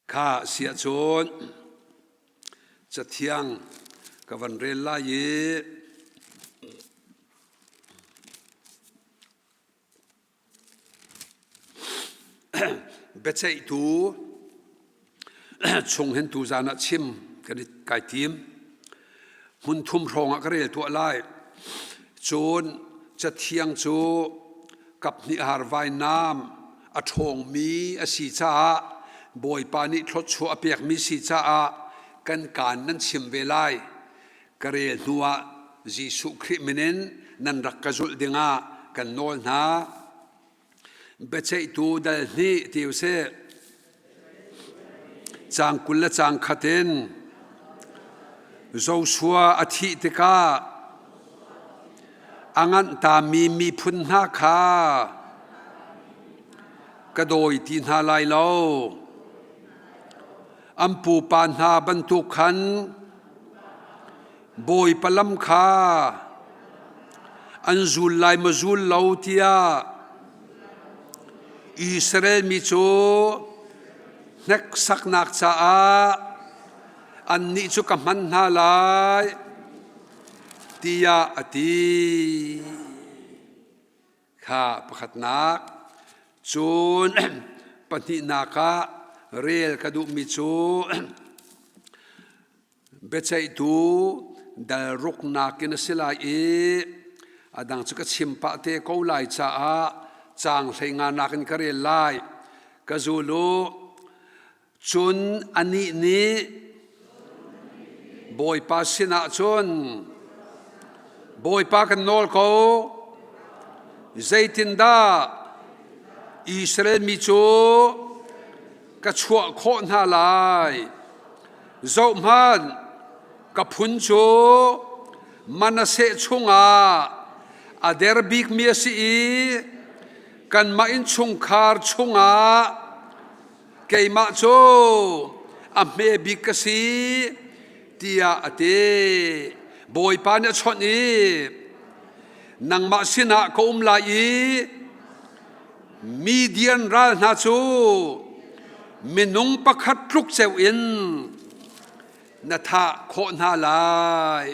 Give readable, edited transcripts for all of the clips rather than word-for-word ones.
Kha si ahcun Cathiang ka van rel lai i biaceihtu chung hin tuzan ah chim kan i kai tim. Hmun thum hrawng ah ka rel tuah lai. Cun Cathiang cu kaphnih har vainam a ṭhawngmi a si caah Bawipa nih thluachuah a pekmi si caah kan kaan nan chim ve lai. Ka rel hnuah Jesuh Khrih min in nan rak ka zulh dingah kan nawl hna. Biaceihtu dal hnih ti usih. Caang 20 le caang khat in Joshua a thih tikah a nganh tami miphun hna kha ka dawi ti hna lai lo. An pupa hna bantuk khan Bawipa lam kha an zul lai maw zul lo tiah Israel mi cu hneksaknak caah annih cu ka hman hna lai tiah a ti. Kha pakhatnak. Cun pahnihnak ah rel ka duhmi cu Biaceihtu dal ruknak in a si lai i a dang cu ka chim pah te ko lai caah caang hleinga nakin ka rel lai. Ka zul u. Cun anih nih Bawipa sinah cun Bawipa kan nawl ko, zeitindah Israel mi cu ka chuah khawh hna lai? Zohhmanh, ka phun cu Manasseh chungah a der bikmi a si i kanmah innchungkhar chungah keimah cu a hme bik ka si tiah a ti. Bawipa nih a chawnh i nangmah sinah ka um lai i Midian ral hna cu minung pakhat tluk ceu in na thah khawh hna lai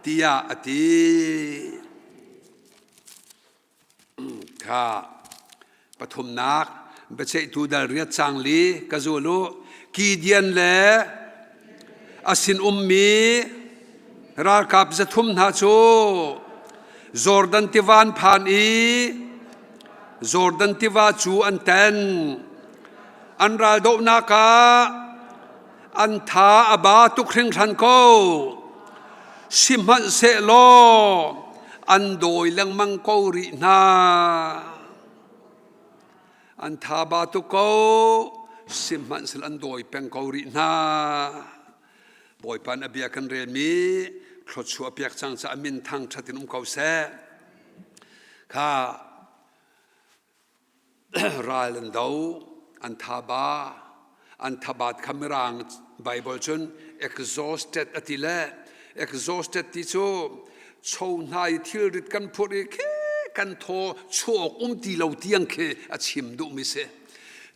tiah a ti. Kha pathumnak biaceihtu dal riat cang li ka zul u. Gideon le a sin ummi ralkap 300 hna cu Jordan tiva an phan i Jordan tiva cu an ten. An raldohnak ah an tha a ba tuk hringhran ko. Sihmanhsehlaw an dawi lengmang ko rih hna. An tha ba tuk ko, sihmanhsehlaw an dawi peng ko rih hna. Bawipa nih a bia kan relmi thluachuah pek cang caah min thangṭhat in um ko seh. Kha ral an do, an thaba, an thabat kha Mirang Bible cun exhausted a ti le exhausted ti cu cho hna i thilrit kan phurh i khi kan thaw chuak um ti lo tiang khi a chim duhmi si.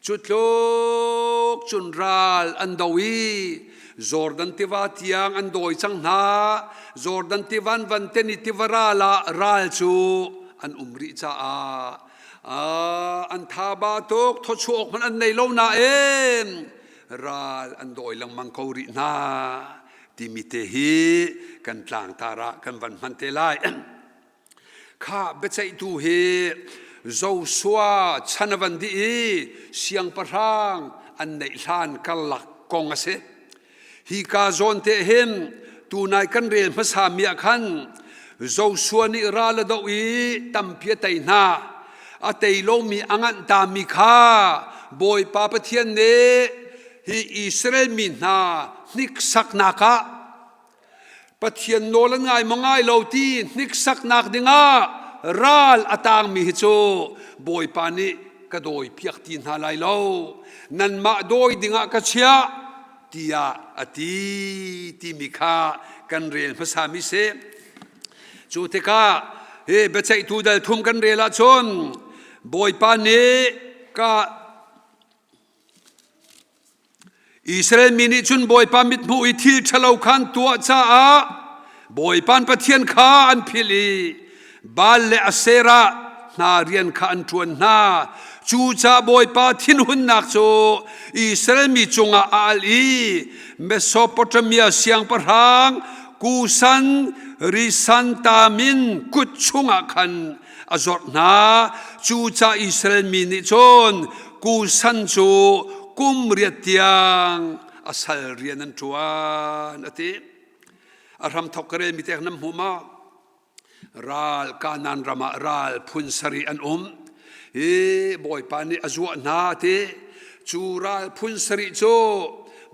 Cu tluk cun ral an do i Jordan tiva tiang an dawi cang hna. Jordan tivan van ten i tiva ral ah ral cu an um rih caah an thaba tuk thawchuah awk hmanh an nei lo nain ral an dawi lengmang ko rih hna timi te hi kan tlangtar ah kan van hman te lai. Kha biaceihtu hi Joshua chan a van dih i siangpahrang an neih hlan karlak kong a si. Hi ka zawn te hin tunai kan rel hmasa mi ah khan Joshua nih ral a doh i tampi a tei hna. A tei lomi a nganh tami kha Bawipa Pathian nih hi Israel mi hna hniksaknak ah Pathian nawl an ngai maw ngai lo ti hniksaknak dingah ral a tangmi hi cu Bawipa nih ka dawi piak ti hna lai lo nanmah dawi dingah ka chiah tiah a ti timi kha kan rel hmasa mi si. Cu tikah hi biaceihtu dal thum kan rel ahcun Bawipa nih ka. Israel mi nih cun Bawipa mithmuh i thil ṭhalo kha an tuah caah Bawipa an Pathian kha an philh i Baal le Asherah hna rian kha an ṭuan hna. Cucaah Bawipa thinhunnak cu Israel mi cungah a alh i Mesopotamia siangpahrang Kusan Risantamin kut chungah khan a zawrh hna. Cucaah Israel mi nih cun Kusan cu kum riat tiang a sal rian an ṭuan a ti. A hramthok ka relmi tek nan hmu maw? Ral Kanaan ram ah ral phun sarih an um. Hi Bawipa nih a zuah hna ti. Cu ral phun sarih cu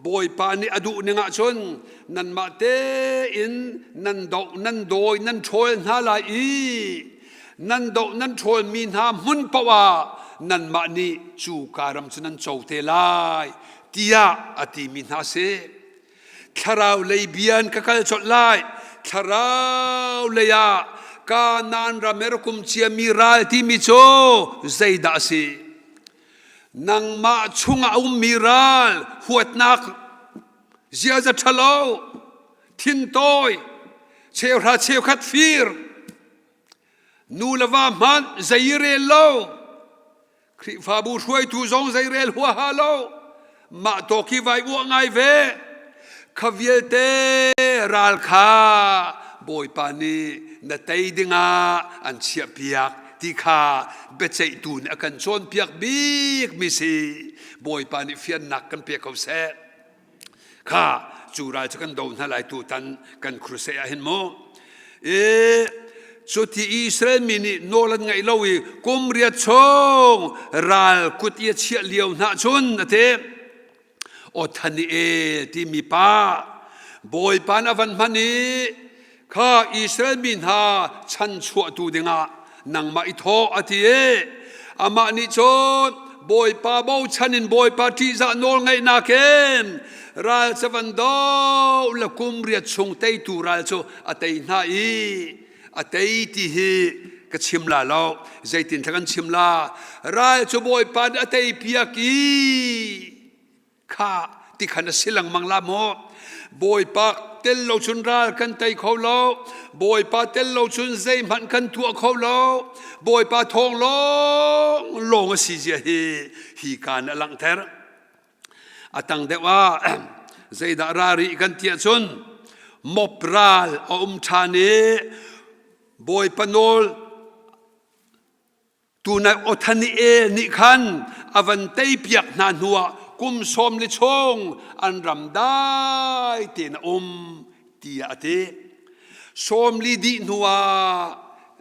Bawipa nih a duh ning ahcun nanmah tein nan doh nan dawi nan ṭhawl hna lai i nan doh nan ṭhawlmi hna hmun paoh ah nanmah nih cu ka ram cu nan co te lai tiah a timi hna si. Thlarau lei bia in ka kal colh lai. Thlarau lei ah Kanaan ram i rak um ciami ral timi cu zeidah a si? Nangmah chungah a ummi ral huatnak ziaza ṭhalo thintawi cheuhra cheukhat fir nu le va hmanh zei i rel lo Khrihfabu hruaitu zong zei rel huaha lo mah tawk hi vai uah ngai ve kha vialte ral kha Bawipa nih na tei dingah an chiahpiak ti kha biaceihtu nih a kan cawnpiak bikmi si. Bawipa nih fiannak kan pe ko seh. Kha cu ral cu kan do hna lai tutan kan crusade ah hin mu. E cuti Israel mi nih nawl an ngaih lo i kum riat chung ral kut i a chiah lio hna cun a ti. Othaniel timi pa Bawipa a van hman i kha Israel mi hna chanchuahtu dingah nangmah i thawh a ti i amah nih cun Bawipa bochan in Bawipa ṭihzah nawl ngaihnak in ral ca van do le kum riat chung teitu ral cu a tei hna i a tei ti hi ka chim la lo zeitin thla kan chim la ral cu Bawipa nih a tei piak i kha ti khan a si lengmang la maw Bawipa tel lo cun ral kan tei kho lo Bawipa tel lo cun zeihmanh kan tuah kho lo Bawipa thawng lawng lawng a si zia hi hi kaan a langhter A tang deuh ah zeidah ra rih kan ti ahcun mop ral a um ṭhan i Bawipa nawl tunai Othaniel nih khan a van teipiak hna hnuah kum sawm li chung an ram dai tein a um tiah a ti. Sawm li dih hnuah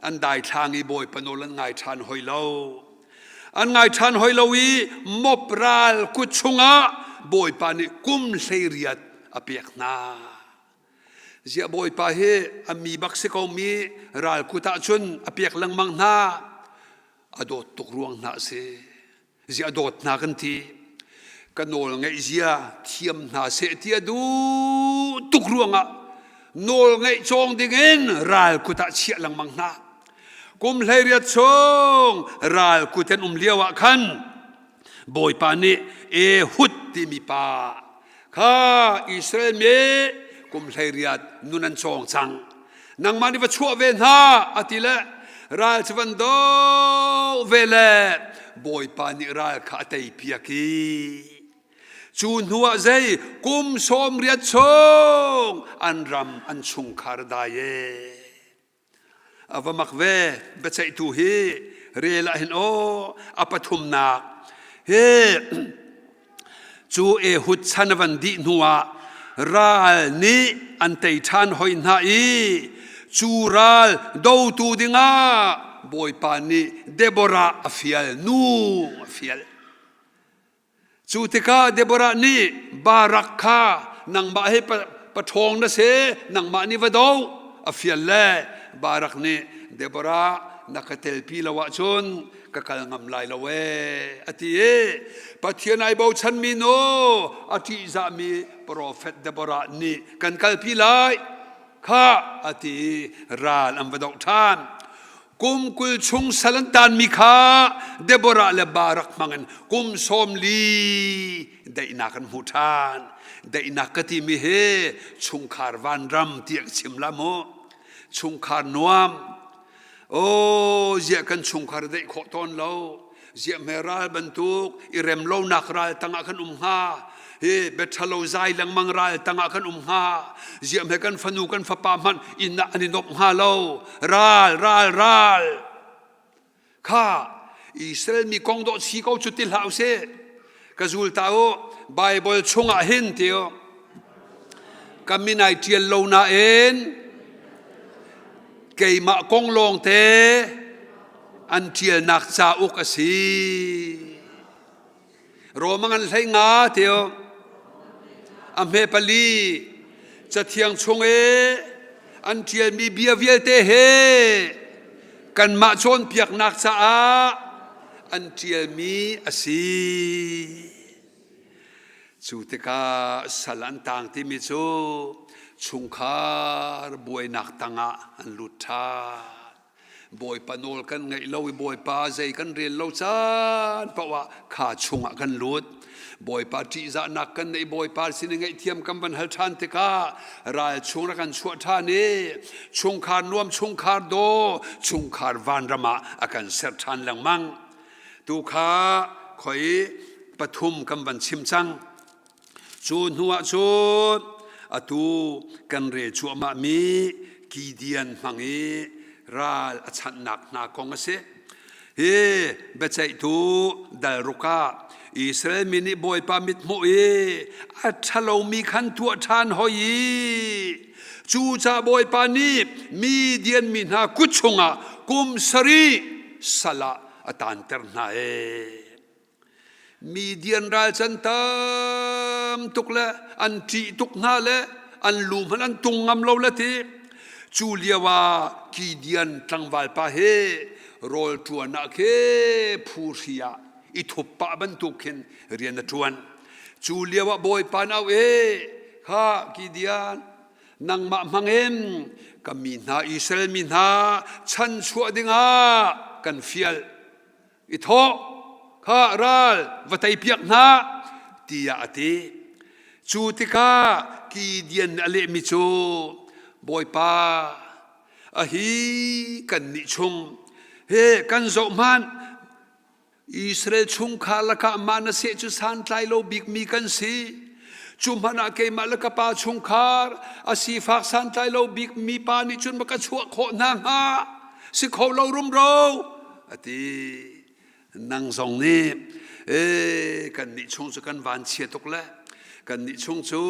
an daithlang i Bawipa nawl an ngai ṭhan hoi lo. An ngai ṭhan hoi lo i mop ral kut chungah Bawipa nih kum 18 a pek hna. Ziah Bawipa hi a mi bak si ko mi ral kut ah cun a pek lengmang hna. A dawt tuk ruang hna a si. Ziah a dawt hna kan ti. Ka nawl ngeih zia thiam hna seh ti a duh tuk ruangah nawl ngeih cawng dingin ral kut ah chiah lengmang hna. Kum 18 chung ral kut an um lio ah khan Bawipa nih Ehud timi pa kha Israel mi kum 18 nun an cawng cang. Nangmah nih va chuah ve hna a ti le ral cu van do ve le Bawipa nih ral kha a tei piak i cu hnu ah zei kum 80 chung an ram an chungkhar dai e. A va mak ve biaceihtu hi rel ah hin aw a pathumnak hi cu Ehud chan a van dih hnuah ral nih an tei ṭhan hoi hna i cu ral dotu dingah Bawipa nih Deborah a fial nu a fial. Cu tikah Deborah nih Barak kha nangmah hi paṭhawng na si, nangmah nih va do a fial le Barak nih Deborah na ka telpi lo ahcun ka kal ngam lai lo ee a ti i Pathian ai bochanmi nu a ṭihzahmi profet Deborah nih kan kalpi lai kha a ti i ral an va doh ṭhan. Kum 20 chung sal an taanmi kha Deborah le Barak hmangin kum 40 daihnak an hmu ṭhan. Daihnak ka timi hi chungkhar vanram tiah ka chim la mu. Chungkhar nuam. Oh, ziah kan chungkhar daih khawh tawn lo. Ziah hme ral bantuk i rem lonak ral tangah kan um hnga. Hi biaṭhalo zai lengmang ral tangah kan um hnga. Ziah hme kan fanu kan fapa hmanh inn ah an i nuamh hnga lo. Ral, ral, ral. Kha Israel mi kong dawh si ko cu ti hlah usih. Ka zul ta u. Bible chungah hin ti u. Ka min ai ṭial lo nain keimah kong lawngte an ṭialnak cauk a si. Rom ngan hlei nga tio a hme pali cathiang chung i an ṭialmi bia vialte he kanmah cawnpiaknak caah an ṭialmi a si. Cu tikah sal an taang timi cu chungkhar buainak tangah an lut ṭhan. Bawipa nawl kan ngaih lo i Bawipa zei kan rel lo caan paoh ah kha chungah kan lut. Bawipa ṭihzahnak kan neih Bawipa sin i ngaihthiam kan van hal ṭhan tikah ral chung rak kan chuah ṭhan i chungkhar nuam chungkhar daw chungkhar vanram ah a kan ser ṭhan lengmang. Tu kha khoi pathum kan van chim cang. Cu hnu ah cun atu kan rel cuahmah mi Gideon hmang i ral a chanhnak hna kong a si. Hi biaceihtu dal ruk ah Israel mi nih Bawipa mithmuh i a ṭhalomi khan tuah ṭhan hoi i cucaah Bawipa nih Midian mi hna kut chungah kum sarih sal ah a taanter hna ee. Midian ralchan tam tuk le an ṭih tuk hna le an lu hmanh an tung ngam lo le ti. Cu lio ah Gideon tlangval pa hi rawl ṭuan ah khi phuhri ah i thup pah bantuk khin rian a ṭuan. Cu lio ah Bawipa nau e kha Gideon nangmah hmangin ka mi hna Israel mi hna chanchuah dingah kan fial i thawh kha ral va teipiak hna tiah a ti. Cu tikah Gideon nih a lehmi cu Bawipa a hi kannih chung he kan zoh hmanh Israel chungkhar lakah Manasseh cu santlai lo bikmi kan si. Cu hmanh ah keimah le ka pa chungkhar a sifak santlai lo bikmi pa nih cun ma ka chuah khawh hna hnga? Si kho lo rumro a ti. Nang zong nih ee kannih chung cu kan van chia tuk le kannih chung cu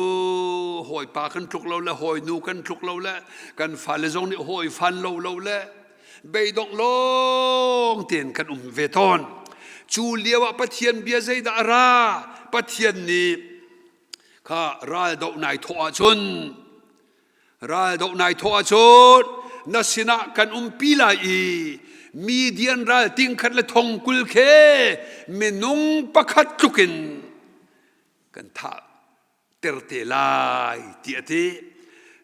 hawipa kan tluk lo le hawinu kan tluk lo le kan fale zong nih hawi fan lo lo le beidongh lawng tein kan um ve tawn. Cu lio ah Pathian bia zeidah a ra? Pathian nih kha ral doh nai thawh ahcun ral doh nai thawh ahcun na sinah kan umpi lai i Midian ral tingkhat le thong 20 khe minung pakhat tluk in kan thah ter te lai ti a ti.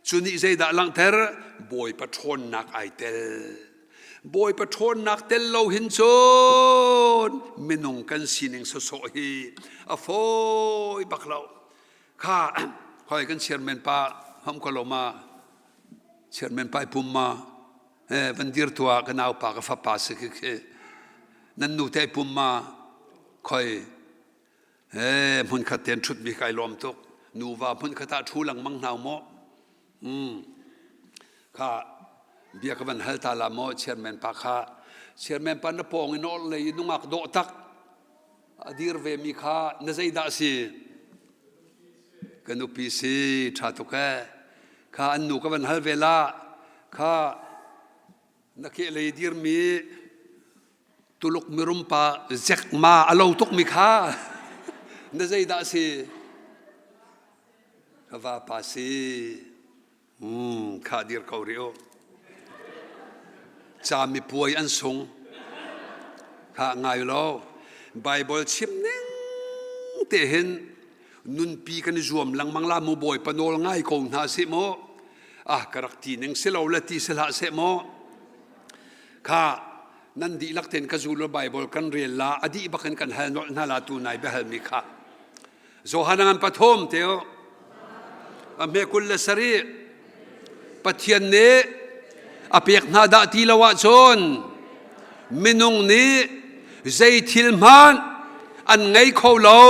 Cu nih zeidah langhter? Bawipa ṭhawnnak ai tel. Bawipa ṭhawnnak tel lo hin cun minung kan sining sawsawh hi a fawi bak lo. Kha hoi kan chairman pa ham ko lo ma chairman pa pum ma eh van dir tua ka nau pa ka fapa si khi khi nan nu te pum ma khoi He hmunkhat tein ṭhutmi kai lawm tuk. Nuva hmunkhat ah ṭhu lengmang hna maw? Mm. Kha bia ka van hal ta la maw chairman pa kha. Chairman pa na pawng in or lei nungak dawh tak a dir ve mi kha na zeidah si? Ka nupi si ṭha tuk ee. Kha an nu ka van hal ve la. Kha na ke lei dirmi Tuluk mirum pa Jack Ma a lo tukmi kha na zeidah si? Ka vapa si. Hmm, kha dir ko rih u. Cami puai an sung. Kha ngai lo. Bible chim ning te hin nunpi kan i zuam lengmang la mu bawipa nawl ngai ko hna sih mu. Ah ka rak ti ning si lo le ti si hlah seh mu. Kha nan dihlak tein ka zul Bible kan rel la a dih bak in kan hal nolh hna la tu nai biahal mi kha. Johan ngan pathum teo a hme 27 Pathian nih a pek hna dah ti lo ahcun minung nih zei thil hmanh an ngei kho lo.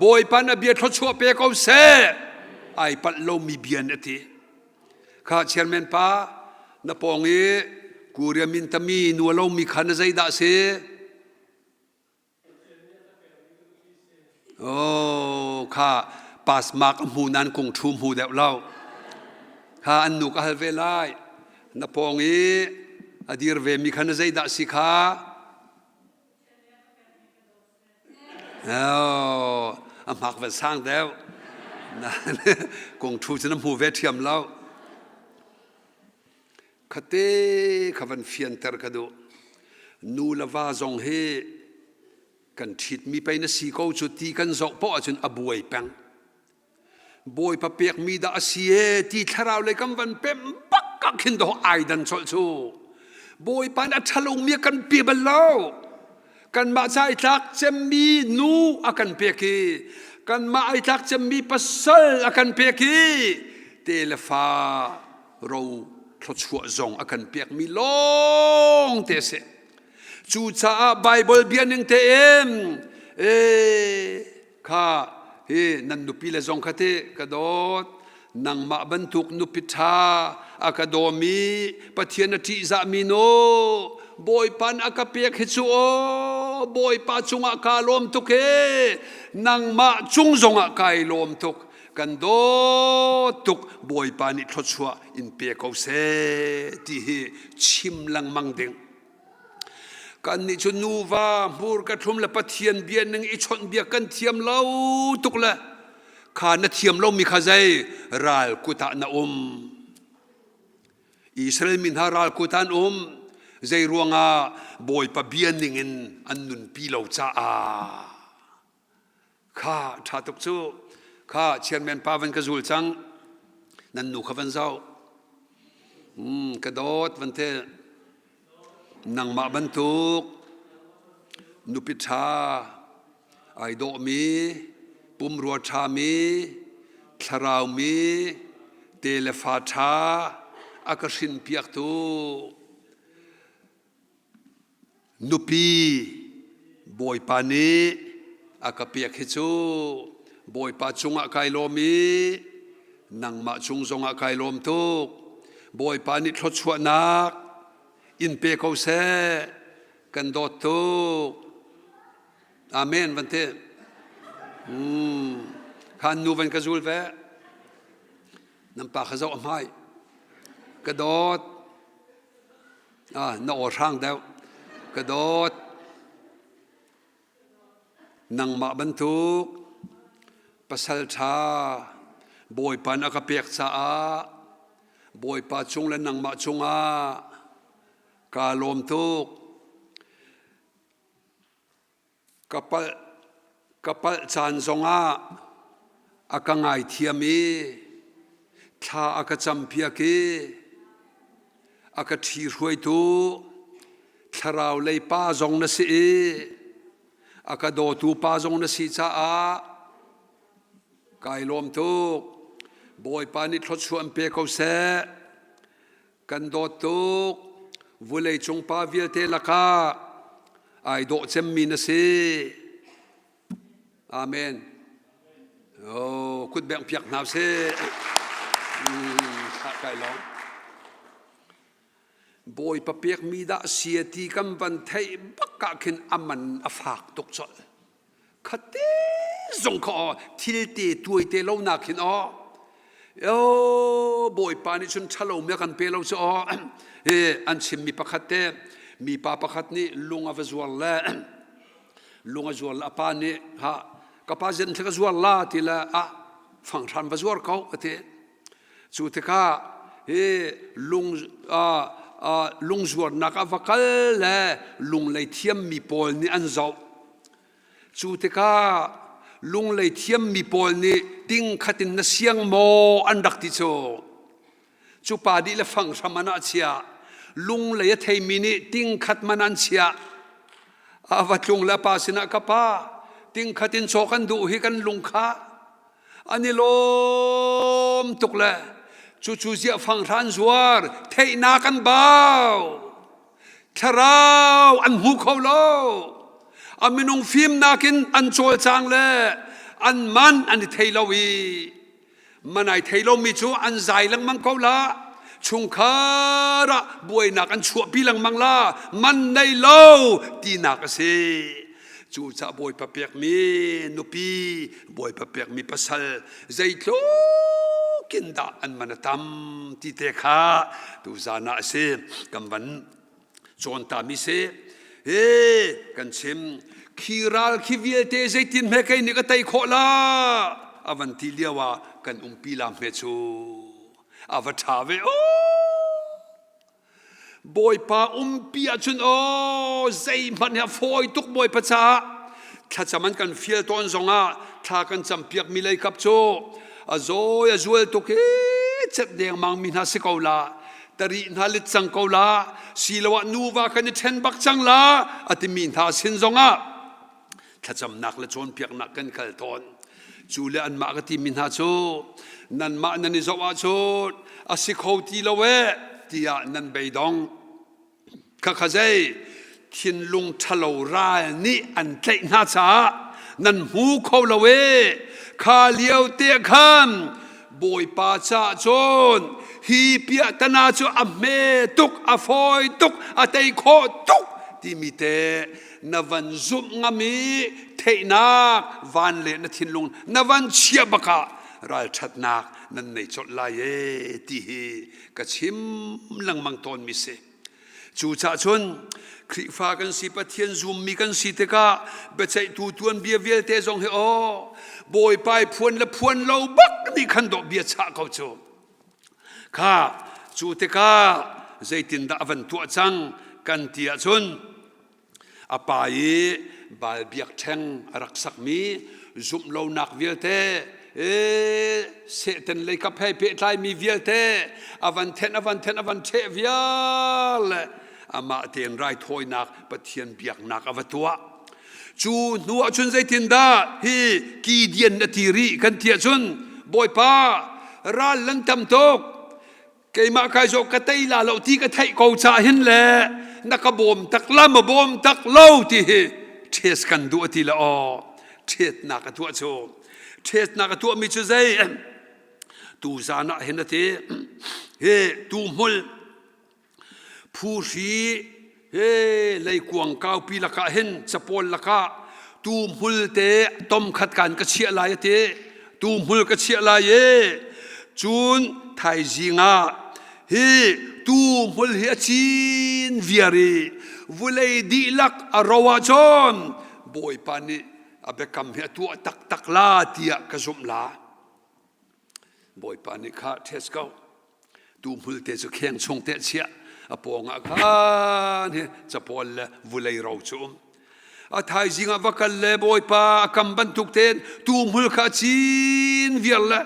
Bawipa na bia thluachuah pe ko seh. Ai palh lomi bia na ti. Kha chairman pa na pawng i Korea min tami nu a lomi kha na zeidah si? Oh, kha pass mark a hmu nan kung thu hmu deuh lo. Kha an nu ka hal ve lai. Na pawng i a dir ve mi kha na zeidah si kha? Oh, a hmak van sang deuh. Kung thu cu na hmu ve ṭhiam lo. Khate kha van fianter ka duh. Nu le va zong hi kan ṭhitmi pei na si ko cu ti kan zoh poah ahcun a buai peng. Bawipa pekmi dah a si e ti thlarau lei kan van pemh bak ah khin dawh ai dan colh cu. Bawipa nih a ṭhalomi a kan pe bal lo. Kanmah ca i tlak cemmi nu a kan pek i kanmah ai tlak cemmi pasal a kan pek i te le fa ro thluachuah zong a kan pekmi lawng te a si. Cucaah Baibal bia ning tein e kha hi nan nupi le zong kha te ka dawt nangmah bantuk nupi ṭha a ka dawmi Pathian a ṭihzahmi nu Bawipa a ka pek hi cu aw Bawipa cungah kaa lawm tuk e nangmah cung zongah kai lawm tuk kan dawt tuk Bawipa nih thluachuah in pe ko seh ti hi chim lengmang ding Kannih cu nuva hmurka thlum le Pathian bia ning i chawnhbiak kan thiam lo tuk le kha na thiam lomi kha zei ral kut ah na um. Israel mi hna ral kut ah an um. Zei ruangah Bawipa bia ning in an nunpi lo caah. Kha ṭha tuk cu. Kha chairman pa van ka zul cang. Nan nu kha van zoh. Ka dawt van te. Nangmah bantuk nupi ṭha ai dawhmi, pumrua ṭhami, thlaraumi, te le fa ṭha a ka hrinpiaktu Nupi Bawipa nih a ka pek hi cu Bawipa cungah kai lawm i nangmah cung zongah kai lawm tuk. Bawipa nih thluachuahnak in pe ko seh. Kan dawt tuk. Amen van ti. Khan nu van ka zul ve. Nan pa kha zoh a hmai. Ka dawt. Ah, na aw hrang deuh. Ka dawt. Nangmah bantuk pasal ṭha Bawipa na ka pek caah Bawipa cung le nangmah cungah kaa lawm tuk. Ka palh, ka palh caan zongah a ka ngaithiam i thla a ka campiak i a ka ṭhihruaitu thlarau lei pa zong na si i a ka dawtu pa zong na si caah kai lawm tuk. Bawipa nih thluachuah in pe ko seh. Kan dawt tuk. Vawleicung pa vialte lakah ai dawh cemmi na si. Amen. Oh, kut bengh piak hna sih. Kai lawm. Bawipa pekmi dah sia ti kan van theih bak ah khin a man a fak tuk colh. Khate zong kha aw thil te tuai te lo nak hin aw yo bawipa nih cun ṭhalo mi a kan pe lo cu aw hi an chimmi pakhat te mipa pakhat nih lung a va zuar le lung a zuar le a pa nih ha ka pa zen thla ka zuar la ti le ah fanghran va zuar ko a ti cu tikah hi lung lung zuarnak a va kal le lunglei thiammi pawl nih an zoh Cu tikah lunglei thiammi pawl nih ting khat in na siang maw an rak ti cu. Cu pa dih le fang hram an ah chia. Lunglei a theimi nih tingkhat man an chiah. A va tlung le a pa sinah ka pa tingkhat in caw kan duh hi kan lung kha an i lawm tuk le cucu ziah fanghran zuar theihnak an bau thlarau an hmu kho lo a minung fimnak in an cawlcang le an man an i thei lo i man ai thei lomi cu an zai lengmang ko la chungkhar ah buainak an chuahpi lengmang la man nei lo tinak a si cucah bawipa pekmi nupi bawipa pekmi pasal zeitluk in dah an man a tam ti te kha tuzan ah a si kan van cawntami si he kan chim khi ral khi vialte zeitin hme kei nih ka tei khawh la a van ti lio ah kan umpi la hme cu a va ṭha ve o Bawipa umpi ahcun aw zeihmanh hi a fawi tuk Bawipa caah thlacam an kan fial tawn zongah thla kan campiak mi lei kap cu a zawi a zual tuk i cet dengmang mi hna si ko la tari hna lit cang ko la siloah nuva kan i ṭhen bak cang la a timi hna sin zongah thlacamnak le cawnpiaknak kan kal tawn cu le anmah ka timi hna cu nanmah nan i zoh ahcun a si kho ti lo eh tiah nan beidong khakha zei thinlung ṭhalo ral nih an tlaih hna caah nan hmu kho lo e kha lio te khan Bawipa caah cun hi piahtana cu a hme tuk a fawi tuk a tei khawh tuk timi te na van zumh ngam i theihnak van le na thinlung na van chiah bakah ralṭhatnak nan nei colh lai e ti hi ka chim lengmang tawnmi si. Cucaah cun Khrihfa kan si Pathian zummi kan si tikah biaceihtu tuanbia vialte zong hi aw Bawipa i phuan le phuan lo bak nih khan dawh bia chah ko cu. Kha cu tikah zeitindah a van tuah cang kan ti ahcun A pa i Baal biakṭheng a rak sakmi zumhlonak vialte Satan lei kap he pehtlaimi vialte a van thenh a van thenh a van ṭheh vial le amah tein raithawinak Pathian biaknak a va tuah. Cu hnu ah cun zeitindah hi Gideon a ti rih kan ti ahcun Bawipa ral lan tam tuk keimah kai zawh ka tei la lo ti ka theih ko ca hin le na ka bawm tak la ma bawm tak lo ti hi ṭhes kan duh ti le aw ṭhetnak a tuah cu ṭhetnak a tuah mi cu zei tu zan ah hin a ti hi tu hmul Phuhri he leikuang kaupi lakah hin capawl lakah tuhmul te tom khat kan ka chiah lai a ti. Tuhmul ka chiah lai i cun thaizing ah hi tuhmul hi a cin viar i vulei dihlak a ro ahcun Bawipa nih a biakam hi a tuah taktak la tiah ka zumh la. Bawipa nih kha ṭhes ko. Tuhmul te cu kheng chung te chiah a pawng ah khan hi capawl le vulei ro cu um. A thaizing ah va kal le Bawipa a kam bantuk tein tuhmul kha a cin viar le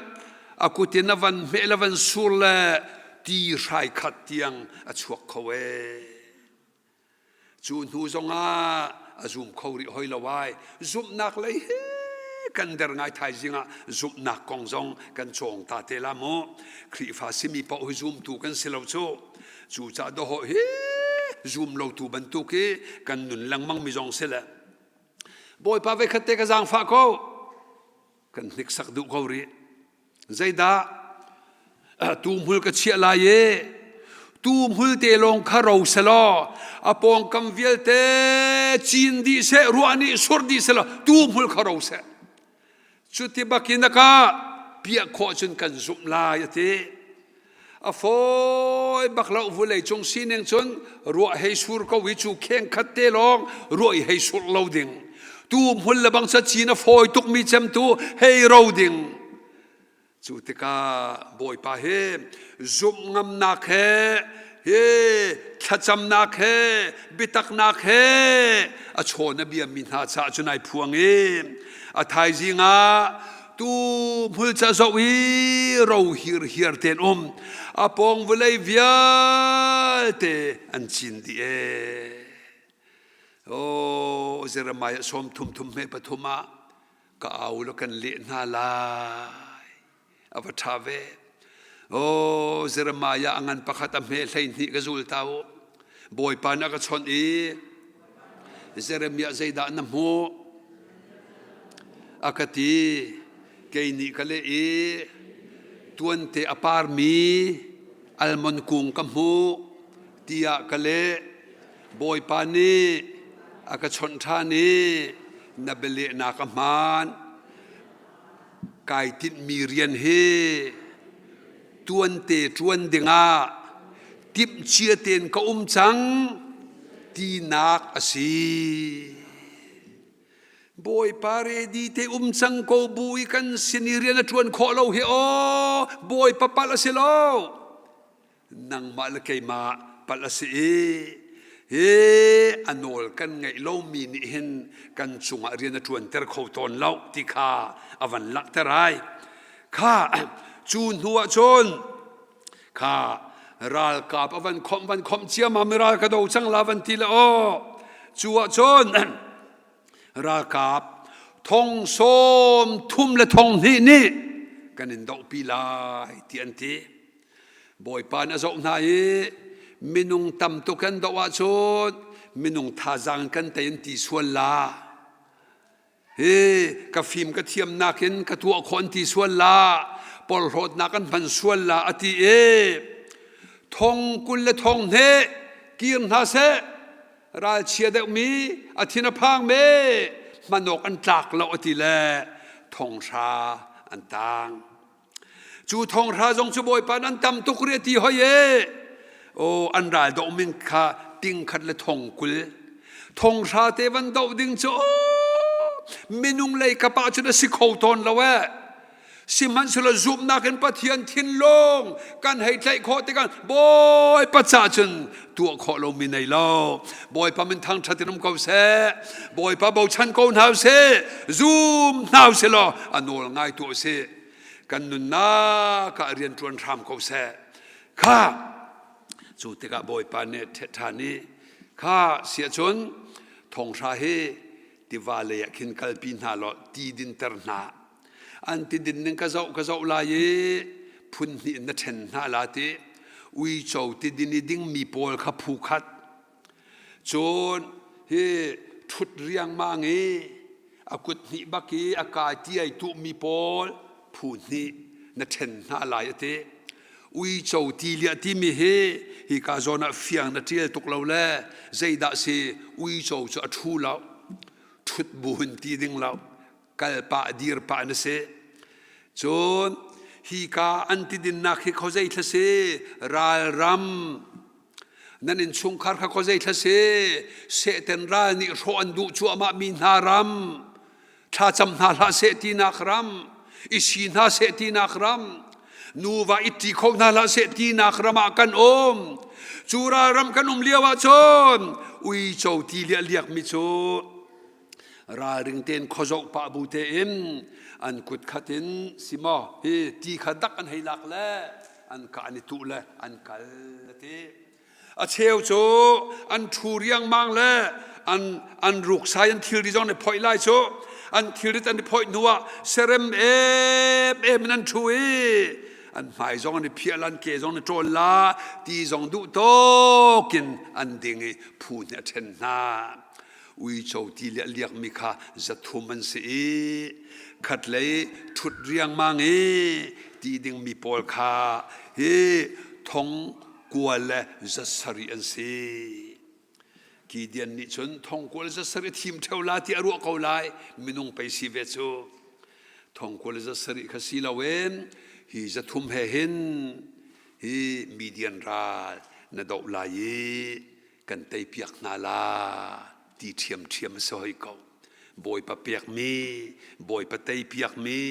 a kut in a van hmeh le van sur le ti hrai khat tiang a chuak kho ee. Cu hnu zongah a zum kho rih hoi lo ai. Zumhnak lei hi kan der ngai thaizing ah zumhnak kong zong kan cawng ta te la mu. Khrihfa simi paoh hi zumtu kan si lo cu. Cucaah dawhawh hi zum lotu bantuk hi kan nun lengmang mi zong si le. Bawipa voi khat te ka zaangfah ko. Kan hniksak duh ko rih. Zeidah tuhmul ka chiah lai i tuhmul te lawng kha ro selaw a pawngkam vialte cin dih seh ruah nih sur dih selaw tuhmul kha ro seh cuti bakin a ka piah khawh cun kan zumh lai a ti a fawi bak lo vulei cung sining cun ruah hei sur ko i cu kheng khat te lawng ruah i hei sur lo ding tu hmul le bang cin a fawi tuk mi cem tu hei ro ding cu tikah bawipa he zumh ngamnak he he thlacamnak he biataknak he a chawn a bia mi hna caah cun ai phuang i a thaizing ah. Tu hmul ca zoh i ro hirhiar tein um. A pawng vawlei vialte an cin dih ee. Oh, Jeremiah sawm thum thum hme pathum ah ka au law kan leh hna lai. A va ṭha ve. Oh, Jeremiah a ngan pakhat a hme 12 ka zul ta u. Bawipa nih a ka chawnh i Jeremiah zeidah na hmuh? A ka ti. Kei nih ka leh i tuante a parmi almond kung ka hmuh tiah ka leh. Bawipa nih a ka chawnh ṭhan i na bialehnak a hmaan. Kai tinhmi rian hi tuante ṭuan dingah timhcia tein ka um cang tinak a si. Bawipa ready te um cang ko bu i kan sin i rian a ṭuan khawh lo hi aw Bawipa palh a si lo. Nangmah le keimah palh a si i hi a nawl kan ngaih lomi nih hin kan cungah rian a ṭuanter kho tawn lo ti kha a van langhter ai. Kha cu hnu ah cun kha ralkap a van khomh van khomh ciammam i ral ka do cang la van ti le aw cu ah cun ralkap thong sawm thum le thong hnih nih kan in dohpi lai ti an ti. Bawipa nih a zoh hna i minung tam tuk kan doh ahcun minung thazaang kan tei an ti sual la. Hi ka fim ka thiamnak in ka tuah khawh an ti sual la. Porhlawtnak an hman sual la a ti i thong kul le thong hnih kir hna seh ralchia deuhmi a thin a phang me hman awk an tlak lo a ti le thong hra an tang. Cu thonghra zong cu Bawipa nan tam tuk rih a ti hoi e. Aw an ral doh min kha ting khat le thong kul. Thonghra te van doh ding cu minung lei kap ah cun a si kho tawn lo e. Sihmanhsehlaw zumhnak in Pathian thinlung kan hei tlaih khawh tikah Bawipa ca cun tuah khawh lomi nei lo. Bawipa min thangṭhat in um ko seh. Bawipa bochan ko hna usih. Zum hna usih law a nawl ngai tuah usih. Kan nunnak ah rian ṭuan hram ko seh. Kha cu tikah Bawipa nih ṭhan i kha siah cun thonghra hi tiva lei ah khin kalpi hna law ti dinter hna. An ti din ning ka zoh ka zoh lai i phun hnih in na ṭhen hna la ti. Uico ti din i dingmi pawl kha phu khat. Cun hi ṭhut riangmang i a kut hnih bak i a kai ti ai tuhmi pawl phu hnih na ṭhen hna lai a ti. Uico ti liah timi hi hika zawn ah fiang na ṭial tuk lo le zeidah si uico cu a ṭhu lo. Ṭhut bu in ti ding lo. Kal pah dir pah na si. Cun hika an ti dinnak hi khuazei thla si ralram Nan innchungkhar kha khuazei thla si Satan ral nih hrawh an duh cuahmah mi hna ram thlacam hna hlah seh tinak ram i si hna seh tinak ram nuva i ṭi kho hna hlah seh tinak ram ah kan um cu ralram kan um lio ah cun uico ti liah liakmi cu ralring tein khuazoh pah bu tein an kut khat in si maw hi ti kha dak an hei lak le an ka an i tuh le an kal a ti a cheu cu an ṭhu riangmang le an an ruksai an thilri zong an i phoih lai cu an thilrit an i phoih hnu ah serem em em in an ṭhu i an hmai zong an i phiah la an ke zong an i ṭawl la ti zong duh tawk in an ding i phu nih a ṭhen hna Uico ti le a liakmi kha zathum an si i khatlei ṭhut riangmang i ti dingmi pawl kha hi thong kua le za sarih an si. Gideon nih cun thong kua le za sarih a thim ṭheo la ti a ruah ko lai minung pei si ve cu. Thong kua le za sarih kha si loin hi zathum he hin hi Midian ral na doh lai i kan teipiak hna la ti ṭhiamṭhiam a si hoi ko. Bawipa pekmi, Bawipa teipiakmi,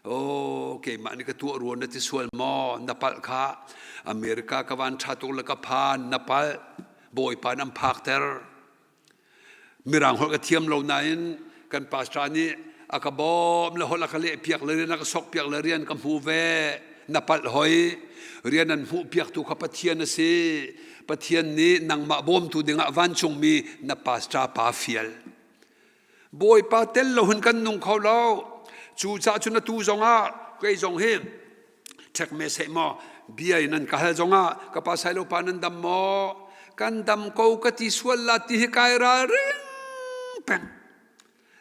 oh keimah nih ka tuah rua na ti sual maw na palh kha America ka van ṭha tuk le ka phan na palh Bawipa nan phakter Mirang holh ka thiam lo nain kan pastor nih A ka bawm le holh a ka leh piak le rian a ka sok piak le rian ka hmu ve. Na palh hoi. Rian an hmuh piaktu kha Pathian a si. Pathian nih nangmah bawmtu dingah vancungmi na pastor pa fial. Bawipa tel lo hun kan nung kho lo. Cucaah cun atu zongah kei zong hi ṭhek me seh maw bia in an ka hal zongah ka pa sailo pa nan dam maw kan dam ko ka ti sual la ti hi kai ralring peng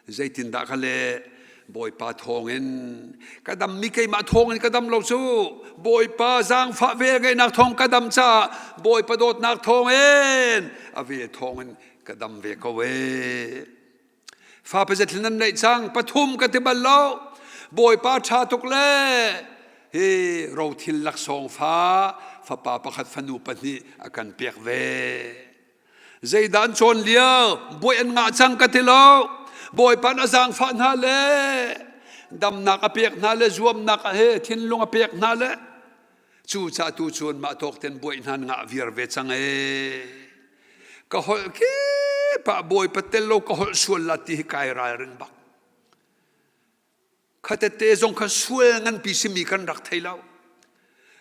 zeitindah ka le Bawipa thawngin ka dam mi keimah thawngin ka dam lo cu Bawipa zaangfah vel ngeihnak thawng ka dam caah Bawipa dawtnak thawngin a vel thawngin ka dam ve ko e fa pazat nan neih cang pathum ka ti bal lo Bawipa ṭha tuk le hi rothil laksawng fa fapa pakhat fanu pahnih a kan pek ve zeidah an cawn lio bawi an ngah cang ka ti lo Bawipa a zaangfah hna le damnak a pek hna le zuamnak he thinlung a pek hna le Cucaah tu cun mah tawk ten buai hna ngah viar ve cang ee. Ka holh kip ah Bawipa tel lo ka holh sual la ti hi kai ralring bak. Khatete zong kha sual nganpi simi kan rak thei lo.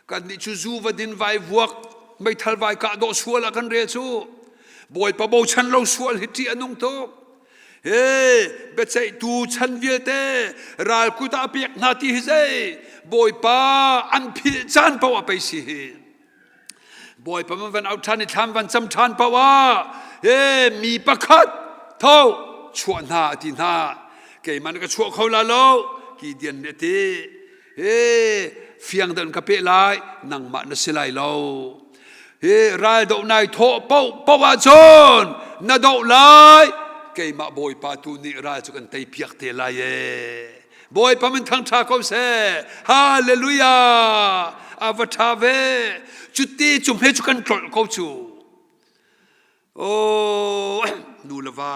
Kan nih cu zu va din vai vuak meithal vai kah dawh sual ah kan rel cu. Bawipa bochan lo sual hi ṭih a nung tuk. He biaceihtu chan vialte ral kut ah pek hna ti hi zei Bawipa an philh caan paoh ah pei si hi. Bawipa man van out ṭhan i thlam van cam ṭhan paoh ah he mi pakhat tho chuah hna a ti hna. Keimah na ka chuah kho la lo Gideon nih a ti. He fiang dan ka pe lai nangmah na si lai lo. Hi ral doh nai thawh paoh paoh ahcun na doh lai keimah Bawipa tu nih ral cu kan tei piak te lai ee. Bawipa min thangṭha ko seh. Hallelujah. A va ṭha ve. Cuti cu hme cu kan tlolh ko cu. Oh, nu le va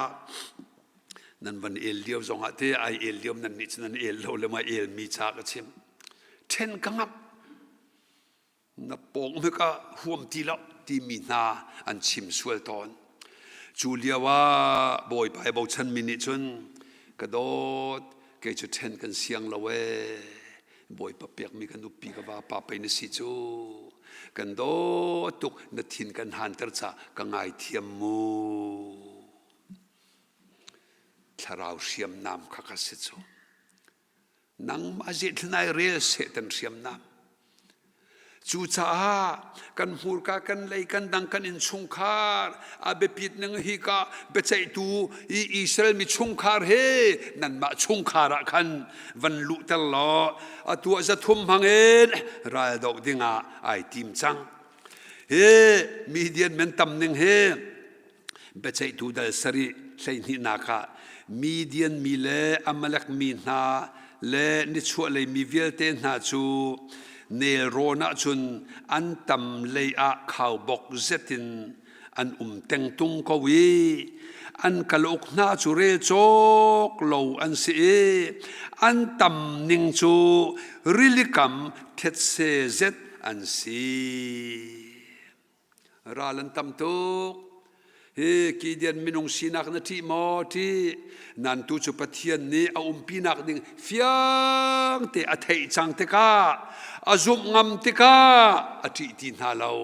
nan van el lio zongah te ai el lio nan nih cu nan el lo le ma el mi cha ka chim. Ṭhen ka ngap. Na pawng hmeka huam ti lo timi hna an chim sual tawn. Cu lio ah Bawipa i bochanmi nih cun ka dawt kei cu ṭhen kan siang lo ee. Bawipa pekmi kan nupi ka vapa pei na si cu. Kan dawt tuk na thin kan hanter ca ka ngaithiam mu. Thlarau hriamnam kha ka si cu. Nangmah zeithil rel Satan hriamnam. Cucaah kan hmurka kan lei kan dang kan innchungkhar a biapit ning hi ka biaceihtu i Israel mi chungkhar he nanmah chungkhar ah khan van luhter law atu ah zathum hmangin ral doh dingah ai tim cang. Hi Midian men tam ning hi Biaceihtu dal sarih hleihnihnak ah Midian mi le Amalek mi hna le nichuahlei mi vialte hna cu nelrawn ah cun an tam lei ah khaubawk zet in an um tengtung ko i an kalauk hna cu rel cawk lo an si i an tam ning cu rilikam thetse zet an si. Ral an tam tuk. Hi Gideon minung sinak na ṭih maw? Ṭih. Nan tu cu Pathian nih a umpinak ding fiang te a theih cang tikah, a zumh ngam tikah a ṭih ti hna lo.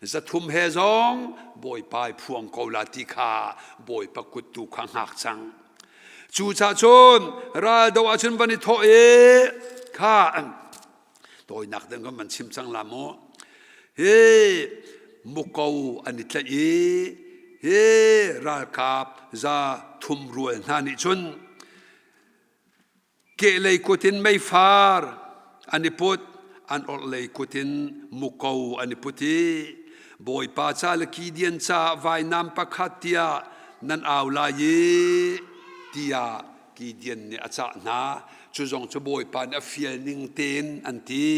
Zathum he zong Bawipa i phuang ko la ti kha Bawipa kut tu kha hngak cang. Cucaah cun ral do ahcun van i thawh i kha tawinak ding kan van chim cang la mu hi muko an i tlaih i hi ralkap za thum rual hna nih cun kehlei kut in meifar an i put an orhlei kut in muko an i put i Bawipa ca le Gideon ca vainam pakhat tiah nan au lai i tiah Gideon nih a cah hna. Cu zong cu Bawipa nih a fial ning tein an ti.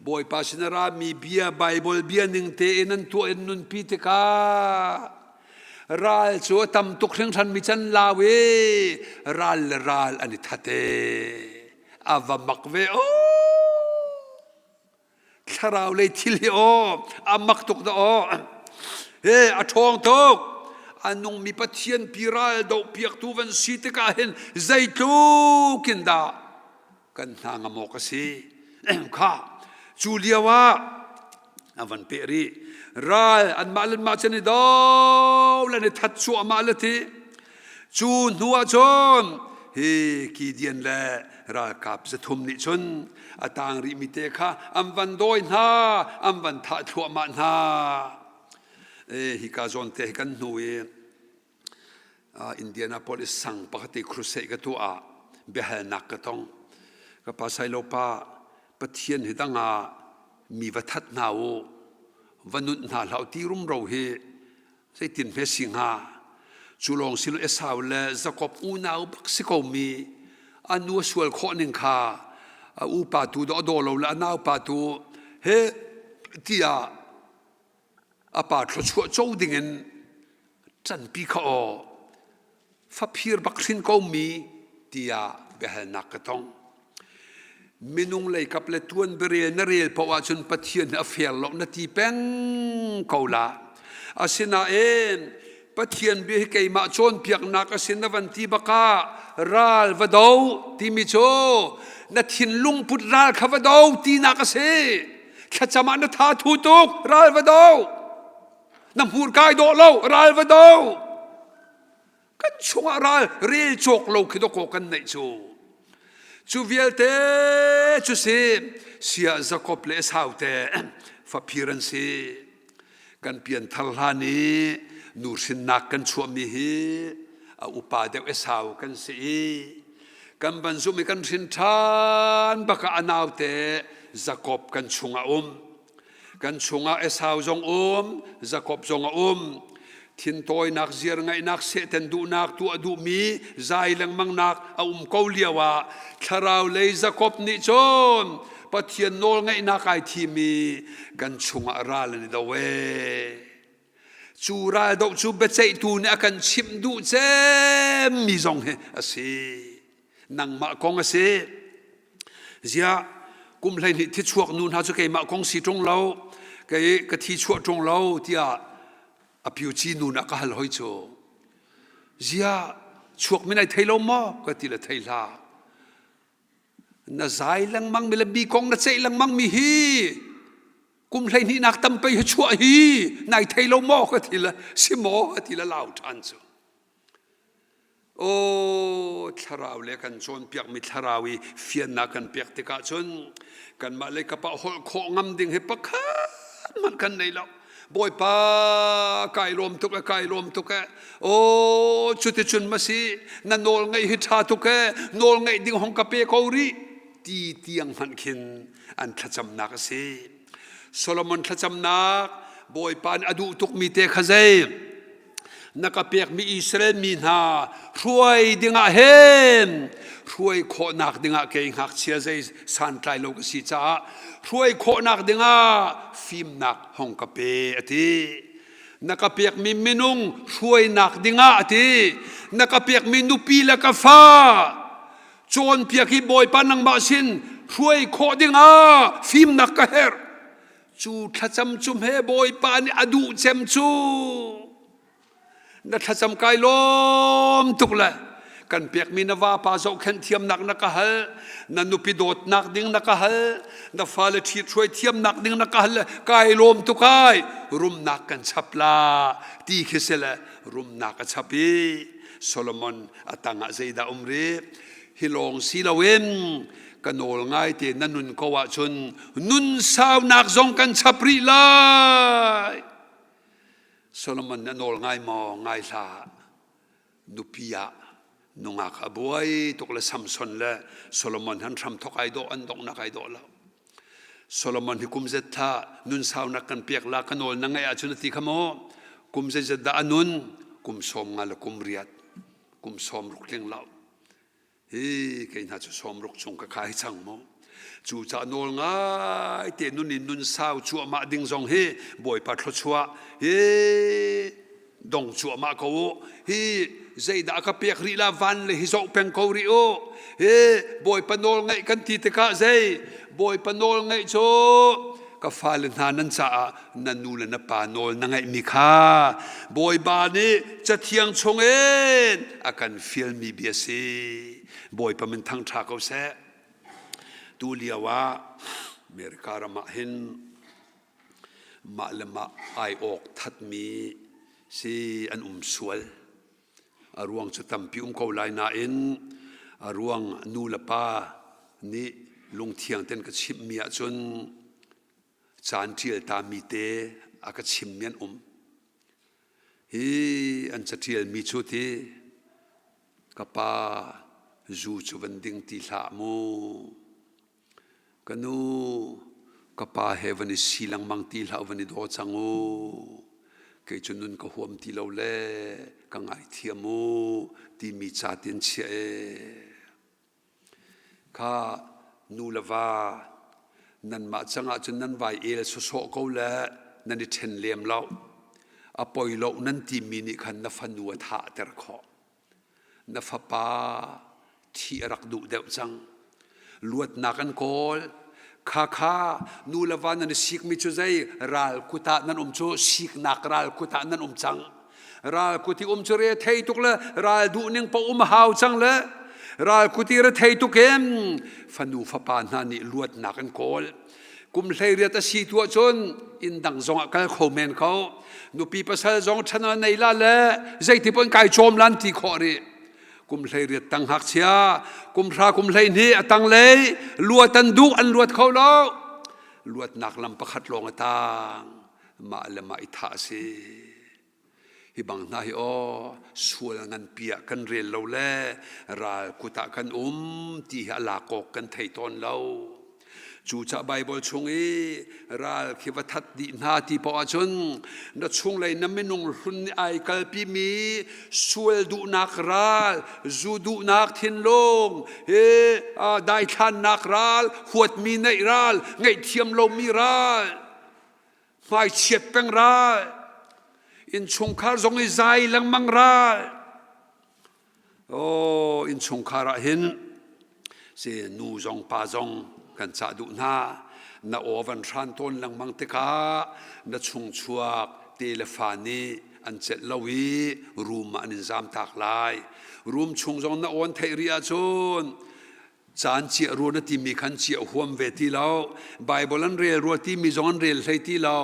Bawipa sin a rami bia, Baibal bia ning tein an tuah in nunpi tikah ral cu a tam tuk hringhran mi can lau i ral le ral an i that e. A va mak ve o. Thlarau lei thil hi aw a mak tuk dah aw. He a ṭhawng tuk. A nungmi Pathian pi ral dohpiaktu van si tikah hin zeitluk in dah kan hna ngam awk a si. Kha cu lio ah a van peh rih. Ral anmah le anmah cun i do le i that cuahmah le ti. Cu hnu ah cun hi Gideon le ralkap 300 nih cun a tang rihmi te kha an van dawi hna, an van thah thluahmah hna. E, hika zawn te hi kan hnu i Indianapolis sang pakhat i crusade ka tuah ah biahalnak ka tong. Ka pa Sailo pa, Pathian hi dang ah mi va that hna u, va nunh hna hlah u ti rumro hi zeitin hme si hnga? Cu lawng si lo Esau le Jakob unau bak si ko mi a nu a sual khawh ning kha a upa tu daw daw lo le a naupa tu he tiah a pa thluachuah co dingin ṭanpi kha aw faphir bak hrin ko mi tiah biahalnak ka tong. Minung leikap le tuan biarel na rel paoh ahcun Pathian a fair lo na ti peng ko la. Asinain Pathian bia hi keimah cawnpiaknak a sin na van ti bakah ral va do timi cu na thinlung put ral kha va do tinak a si. Thlacam ah na tha thu tuk ral va do. Na hmurka ai dawh lo ral va do. Kan chungah ral rel cawk lo khi dawkaw kan neih cu. Cu vialte cu si sia Jakob le Esau te faphir an si. Kan pianthar hlan i nu hrinnak kan chuahmi hi a upa deuh Esau kan si i kan van zumh i kan hrin ṭhan bak ah a naute Jakob kan chungah um. Kan chungah Esau zong um, Jakob zong a um. Thintawinak, ziar ngaihnak, sehten duhnak, tuah duhmi, zai lengmangnak a um ko lio ah thlarau lei Jakob nih cun Pathian nawl ngaihnak ai thim i kan chungah ral an i do ee. Cu ral doh cu biaceihtu nih a kan chimh duh cemmi zong hi a si. Nangmah kong a si. Ziah kum 12 thichuak nu hna cu keimah kong si ṭung lo, kei ka thi chuah ṭung lo tiah a piuci nu nih a ka hal hoi cu. Ziah chuak min ai thei lo maw? Ka ti le thei hlah. Na zai lengmang mi le mi kong na ceih lengmang mi hi kum 12 nak tam pei hi chuah hi nai thei lo maw? Ka ti le si maw? A ti le lau ṭhan cu. Aw thlarau le kan cawnpiakmi thlarau i fiannak kan pek tikah cun kanmah lei kap ah holh khawh ngam ding hi pakhat hmanh kan nei lo. Bawipa kai lawm tuk e kai lawm tuk e aw cuticun ma si na nawl ngaih hi ṭha tuk e nawl ngaih ding hong ka pe ko rih ti tiang hmanh khin an thlacamnak a si. Solomon thlacamnak Bawipa nih a duh tukmi te kha zei na ka pekmi Israel mi hna hruai dingah hin hruai khawhnak dingah kei ngakchia zei santlai lo ka si caah hruai khawhnak dingah fimnak hong ka pe a ti. Na ka pekmi minung hruainak dingah a ti. Na ka pekmi nupi le ka fa cawnpiak hi Bawipa nangmah sin hruai khawh dingah fimnak ka herh. Cu thlacam cu hme Bawipa nih a duh cem cu na thlacam kai lawm tuk le kan pekmi na vapa zohkhenh thiamnak na ka hal na nupi dawtnak ding na ka hal na fale ṭhithruai thiamnak ding na ka hal le kai lawm tuk ai rumnak kan chap la ti khi si le rumnak a chap i Solomon a tangah zeidah um rih hi lawng si loin ka nawl ngai te na nun ko ahcun nun saunak zong kan chap rih lai. Solomon na nawl ngai maw? Ngai hlah. Nupi ah nungak a buai tuk le Samson le Solomon han hram thok ai dawh an donghnak ai dawh lo. Solomon hi kum zet tha nun saunak kan pek la ka nawl na ngaih ahcun a ti kha maw? Kum zeizat dah a nun? Kum 50 le kum 60 kum 60 tling lo. Hi kei hna cu 60 chung ka kai cang mu. Cu ca nawl ngai te nun in nun sau cuahmah ding zong hi Bawipa thluachuah hi dong cuahmah ko u. Hi zeidah ka pek rih la van le hi zoh peng ko rih u. Hi Bawipa nawl ngaih kan ti tikah zei Bawipa nawl ngaih cu ka fale hna nan caah na nu le na pa nawl na ngaihmi kha Bawipa nih Cathiang chungin a kan fialmi bia si. Bawipa min thangṭha ko seh. Tu lio ah America ram ah hin mah le mah ai awk thatmi si an um sual. A ruang cu tampi um ko lai nain a ruang nu le pa nih lungthiang ten ka chimhmi ahcun caan ṭial tami te a ka chimmi an um. Hi an caṭialmi cu ti ka pa zu cu van ding ti hlah mu. Ka nu, ka pa he van i si lengmang ti hlah van i daw cang u. Kei cu nun ka huam ti lo le ka ngaithiam u timi ca tin chiah e. Kha nu le va nanmah cangah cun nan vai el sawsawh ko le nan i ṭhen lem lo. A poi lo nan timi nih khan na fanu a thahter khawh. Na fapa thi a rak duh deuh cang. Luatnak an kawl. Khakha nu le va nan i sikmi cu zei ral kut ah nan um cu siknak ral kut ah nan um cang. Ral kut i um cu re thei tuk le ral duh ning pa um hau cang le ral kut i re thei tuk in fanu fapa hna nih luatnak an kawl. Kum 18 a si tu ahcun inn dang zong ah kal kho men ko. Nupi pasal zong ṭhan nei la le zeiti pon kai cawm lan ti khawh rih. Kum 18 tang ngakchia, kum hra kum 12 a tanglei luat an duh an luat kho lo. Luatnak lam pakhat lawng a tang. Mah le mah i thah a si. Hi bang hna hi aw sual nganpi ah kan rel lo le ral kut ah kan um ti hi a lak awk kan thei tawn lo. Cucah Baibal chung i ral khi va that dih hna ti paoh ahcun na chunglei na minung hlun nih ai kalpimi sual duhnak ral, zu duhnak thinlung, hi daithlannak ral, huatmi neih ral, ngaihthiam lomi ral, hmaichiat peng ral, innchungkhar zong i zai lengmang ral. Oh, innchungkhar ah hin si nu zong pa zong kan cah duh hna. Na aw van hran tawn lengmang tikah na chungchuak te le fa nih an celh lo i room ah an in zam tak lai. Room chung zong na awn theih rih ahcun Caan chiah rua na timi khan chiah huam ve ti lo. Bible an rel rua timi zong an rel hlei ti lo.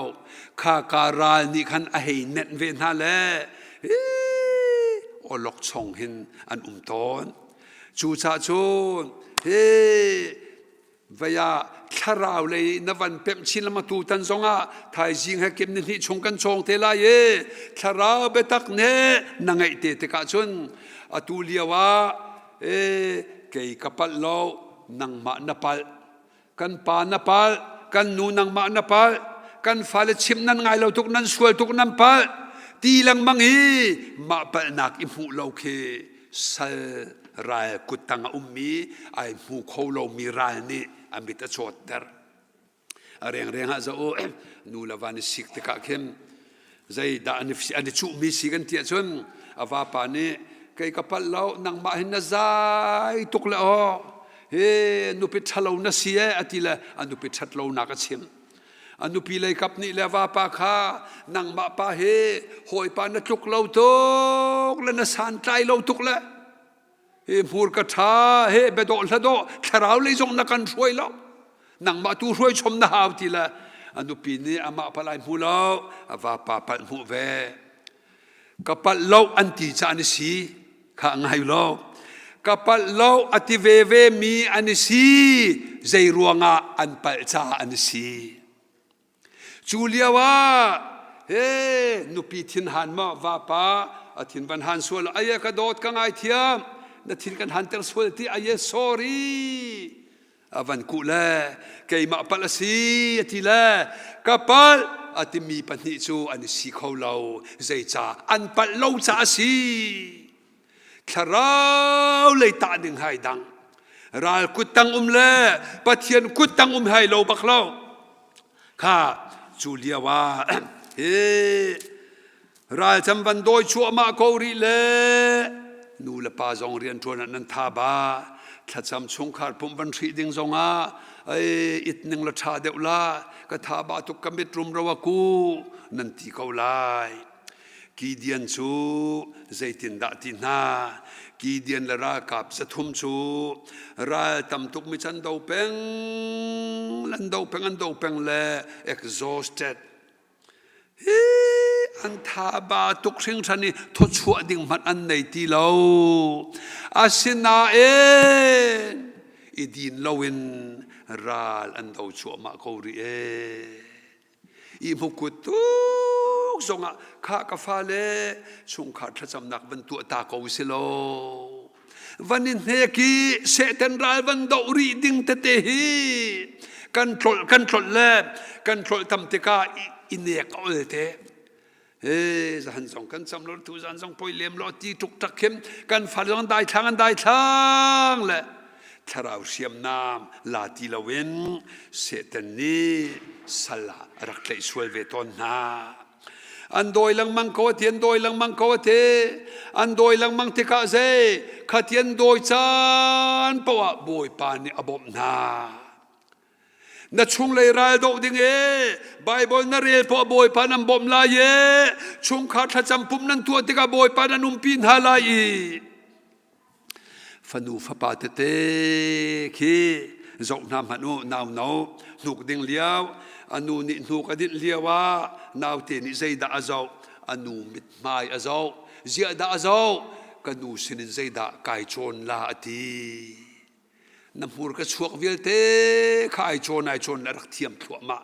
Kha ka ral nih khan a hei nenh ve hna le awlok chong hin an um tawn. Cucaah cun hi vei ah thlarau lei na van pemh chin lama tu tan zongah thaizing he kim ni hnih chung kan cawng te lai i thlarau biatak ne na ngeih te tikah cun atu lio ah E kei ka palh lo, nangmah na palh. Kan pa na palh, kan nu nangmah na palh. Kan fale chimh nan ngai lo tuk, nan sual tuk, nan palh. Ti lengmang i mah palhnak i hmuh lo khi sal ral kuttang a ummi ai hmu kho lomi ral nih a mit a cawtter. A rengreng ah zoh u nu le va an i sik tikah khin zeidah an i cuhmi si kan ti ahcun a vapa nih kei ka palh lo nangmah hin na zai tuk le aw he nupi ṭhalo na si e a ti le a nupi ṭhat lonak a chim. A nupi lei kap nih le vapa kha nangmah pa hi hawipa na tluk lo tuk le na santlai lo tuk le Hi hmurka ṭha he biadawh hladawh thlarau lei zong na kan hruai lo. Nangmah tu hruai chom na hau ti le a nupi nih amah palh ai hmu lo, a vapa palh hmuh ve. Ka palh lo an ti ca an i si kha ngai lo. Ka palh lo a ti veve mi an i si zei ruangah an palh caah an i si. Cu lio ah he nupi thinhan maw vapa a thin van han sual aye ka dawt ka ngaithiam na thin kan hanter sual ti aye sorry a van kuh le keimah palh a si a ti le ka palh a timi pahnih cu an i si kho lo zeicah an palh lo ca a si thlarau lei tah ding hai dang ral kut tang um le pathian kut tang um hai lo bak lo Kha cu lio ah hi ralcam van dawi chuahmah ko rih le nu le pa zong rianṭuan ah nan tha ba. Thlacam chungkhar pumh van hrih ding zongah ei it ning la ṭha deuh la ka tha ba tuk ka mit rumro a ku nan ti ko lai. Gideon cu zeitindah ti hna? Gideon le ralkap 300 cu ral tam tuk mi can do peng lan do peng an do peng le exhausted hi an tha ba tuk hringhran i thawchuah ding hmanh an nei ti lo. Asinain i din loin ral an do cuahmah ko rih ee. I hmukut tuk zongah khah ka fale chungkhar thlacamnak van tuah ta ko si law van i hnek i Satan ral van doh rih ding tete hi kan tlolh kan tlolh le kan tlolh tam tikah i nek a ol te. He zan zong kan cam lo tu zan zong poi lem lo ti tuk tak khin kan fale zong dai thlang an dai thlang le thlarau hriamnam la ti loin Satan nih sal ah a rak tlaih sual ve tawn hna. An dawi lengmang ko ati an dawi lengmang ko ati an dawi lengmang tikah zei khati an dawi caan paoh ah Bawipa nih a bawmh hna. Na chunglei ral doh ding e Bible na rel poah Bawipa nan bawmh lai e chungkhar thlacam pum nan tuah tikah Bawipa nan umpi hna lai i fanu fapa tete khi zoh hna hmanh u. Nau no hnuk ding lio anu nih hnuk a dinh lio ah naute nih zeidah a zoh? Anu mithmai a zoh. Ziah dah a zoh? Ka nu sinin zeidah kai cawn la a ti. Na hmurka chuak vialte kha ai cawn ai cawn na rak thiam thluahmah.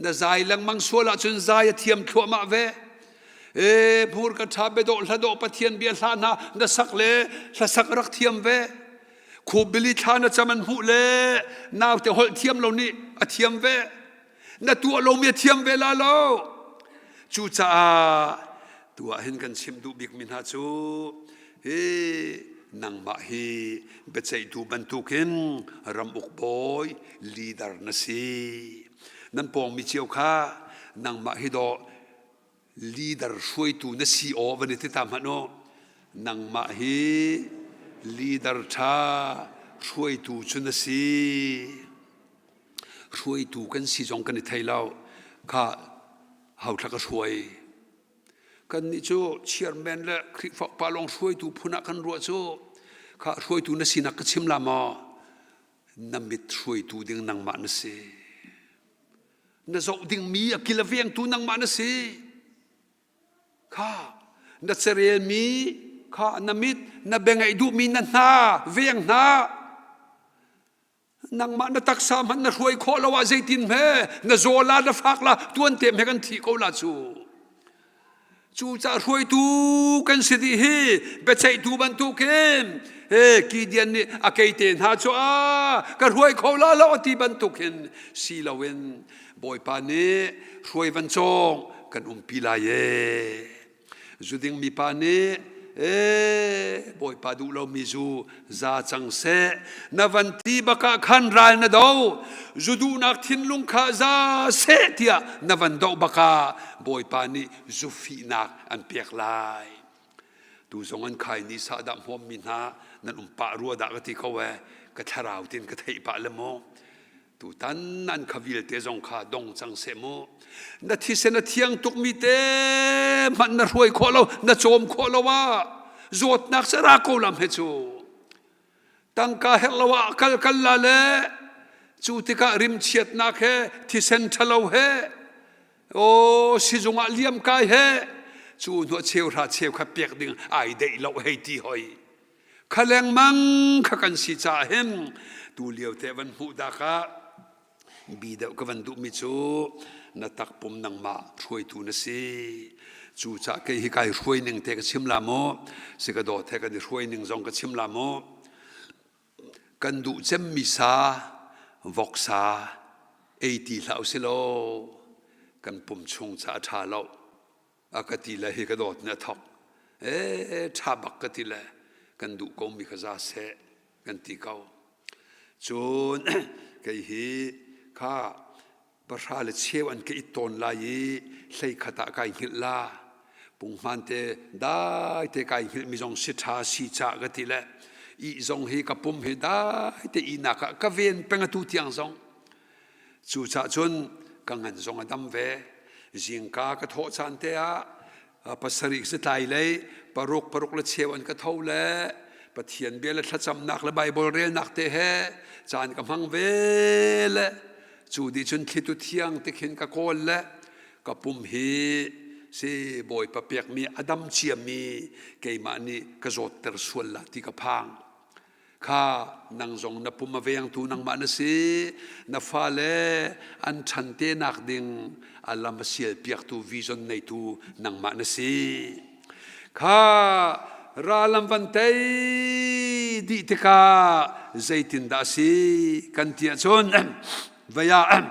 Na zai lengmang sual ahcun zai a thiam thluahmah ve. E hmurka ṭha biadawh hladawh Pathian bia hla hna na sak le hlasak rak thiam ve. Khubili thla na cam an hmuh le naute holh thiam lo nih a thiam ve. Na tuah lomi a thiam ve la lo. Cucaah tu ah hin kan chim duh bikmi hna cu hi nangmah hi biaceihtu bantukin ramuk bawi leader na si. Nan pawngmi cio kha nangmah hi dawh leader hruaitu na si aw van i ti ta hmanh u. Nangmah hi leader ṭha hruaitu cu na si. Hruaitu kan si zong kan i thei lo. Kha hauthla ka hruai. Kannih cu chairman le Khrihfa upa lawng hruaitu phun ah kan ruah cu. Kha hruaitu na sinak ka chim la maw? Na mit hruaitu ding nangmah na si. Na zoh dingmi a kil a vengtu nangmah na si. Kha na carelmi kha na mit na bia ngaih duhmi na hna veng hna. Nangmah na taksa hmanh na hruai khawh lo ah zeitin hme na zaw la na fak la tuan te hme kan thi ko la cu. Cucaah hruaitu kan si dih hi biaceihtu bantukin he Gideon nih a keite hna cu a ka hruai kho la lo ti bantukin si loin Bawipa nih hruai van cawng kan umpi lai ee. Zuding mipa nih ee Bawipa duh lomi zu za cang seh na van ti bakah khan ral na do zu duhnak thinlung kha za seh tiah na van doh bakah Bawipa nih zu fihnak an pek lai. Tu zong an khai ni sahdah hmawmmi hna nan um pah rua dah ka ti ko ee ka thlarau tin ka theih pah le mu. Tutan nan kha vialte zong kha dong cang seh mu. Na thisen a thiang tukmi te hmanh na hruai khawh lo, na cawm khawh lo ah zawtnak cu ra ko lam he cu. Tangka herh lo ah kal kal la le cu tikah rimchiatnak he thisen ṭhalo he aw sizung ah liam kai he cu hnuah cheuhra cheukhat pek ding ai deih lo hei ti hoi. Kha lengmang kha kan si caah hin tu lio te van hmuh dak ah bi deuh ka van duhmi cu na takpum nangmah hruaitu na si. Cu cah kei hi kai hruai ning te ka chim la maw si ka dawt he kan i hruai ning zong ka chim la maw kan duh cemmi sa voksa ei ti hlah usih law kan pum chung ca a ṭha lo. A ka ti le hi ka dawt nih a thok. Ee ṭha bak ka ti le kan duh ko mi kha za seh kan ti ko. Cun kei hi kha pahra le cheu an ka it tawn lai i hlei khat ah kai hngilh la. Punghman te dai te kai hngilh mi zong si ṭha si cah ka ti le. Ih zong hi ka pum hi dai te ihnak ah ka ven peng atu tiang zong. Cucah cun ka ngan zong a dam ve. Zingka ka thawh caan te ah pasarih si tlai lei paruk paruk le cheu an ka tho le Pathian bia le thlacamnak le Baibal relnak te he caan ka hmang ve le cu dih cun thlitu thiang te khin ka kawl le ka pum hi si Bawipa pekmi a dam ciami keimah nih ka zawtter sual la ti ka phang. Kha nang zong na pum a vengtu nangmah na si. Na fale an ṭhan te nak ding a lam a sial piaktu vision neitu nangmah na si. Kha ral an van tei dih tikah zeitindah a si kan ti ahcun vei ah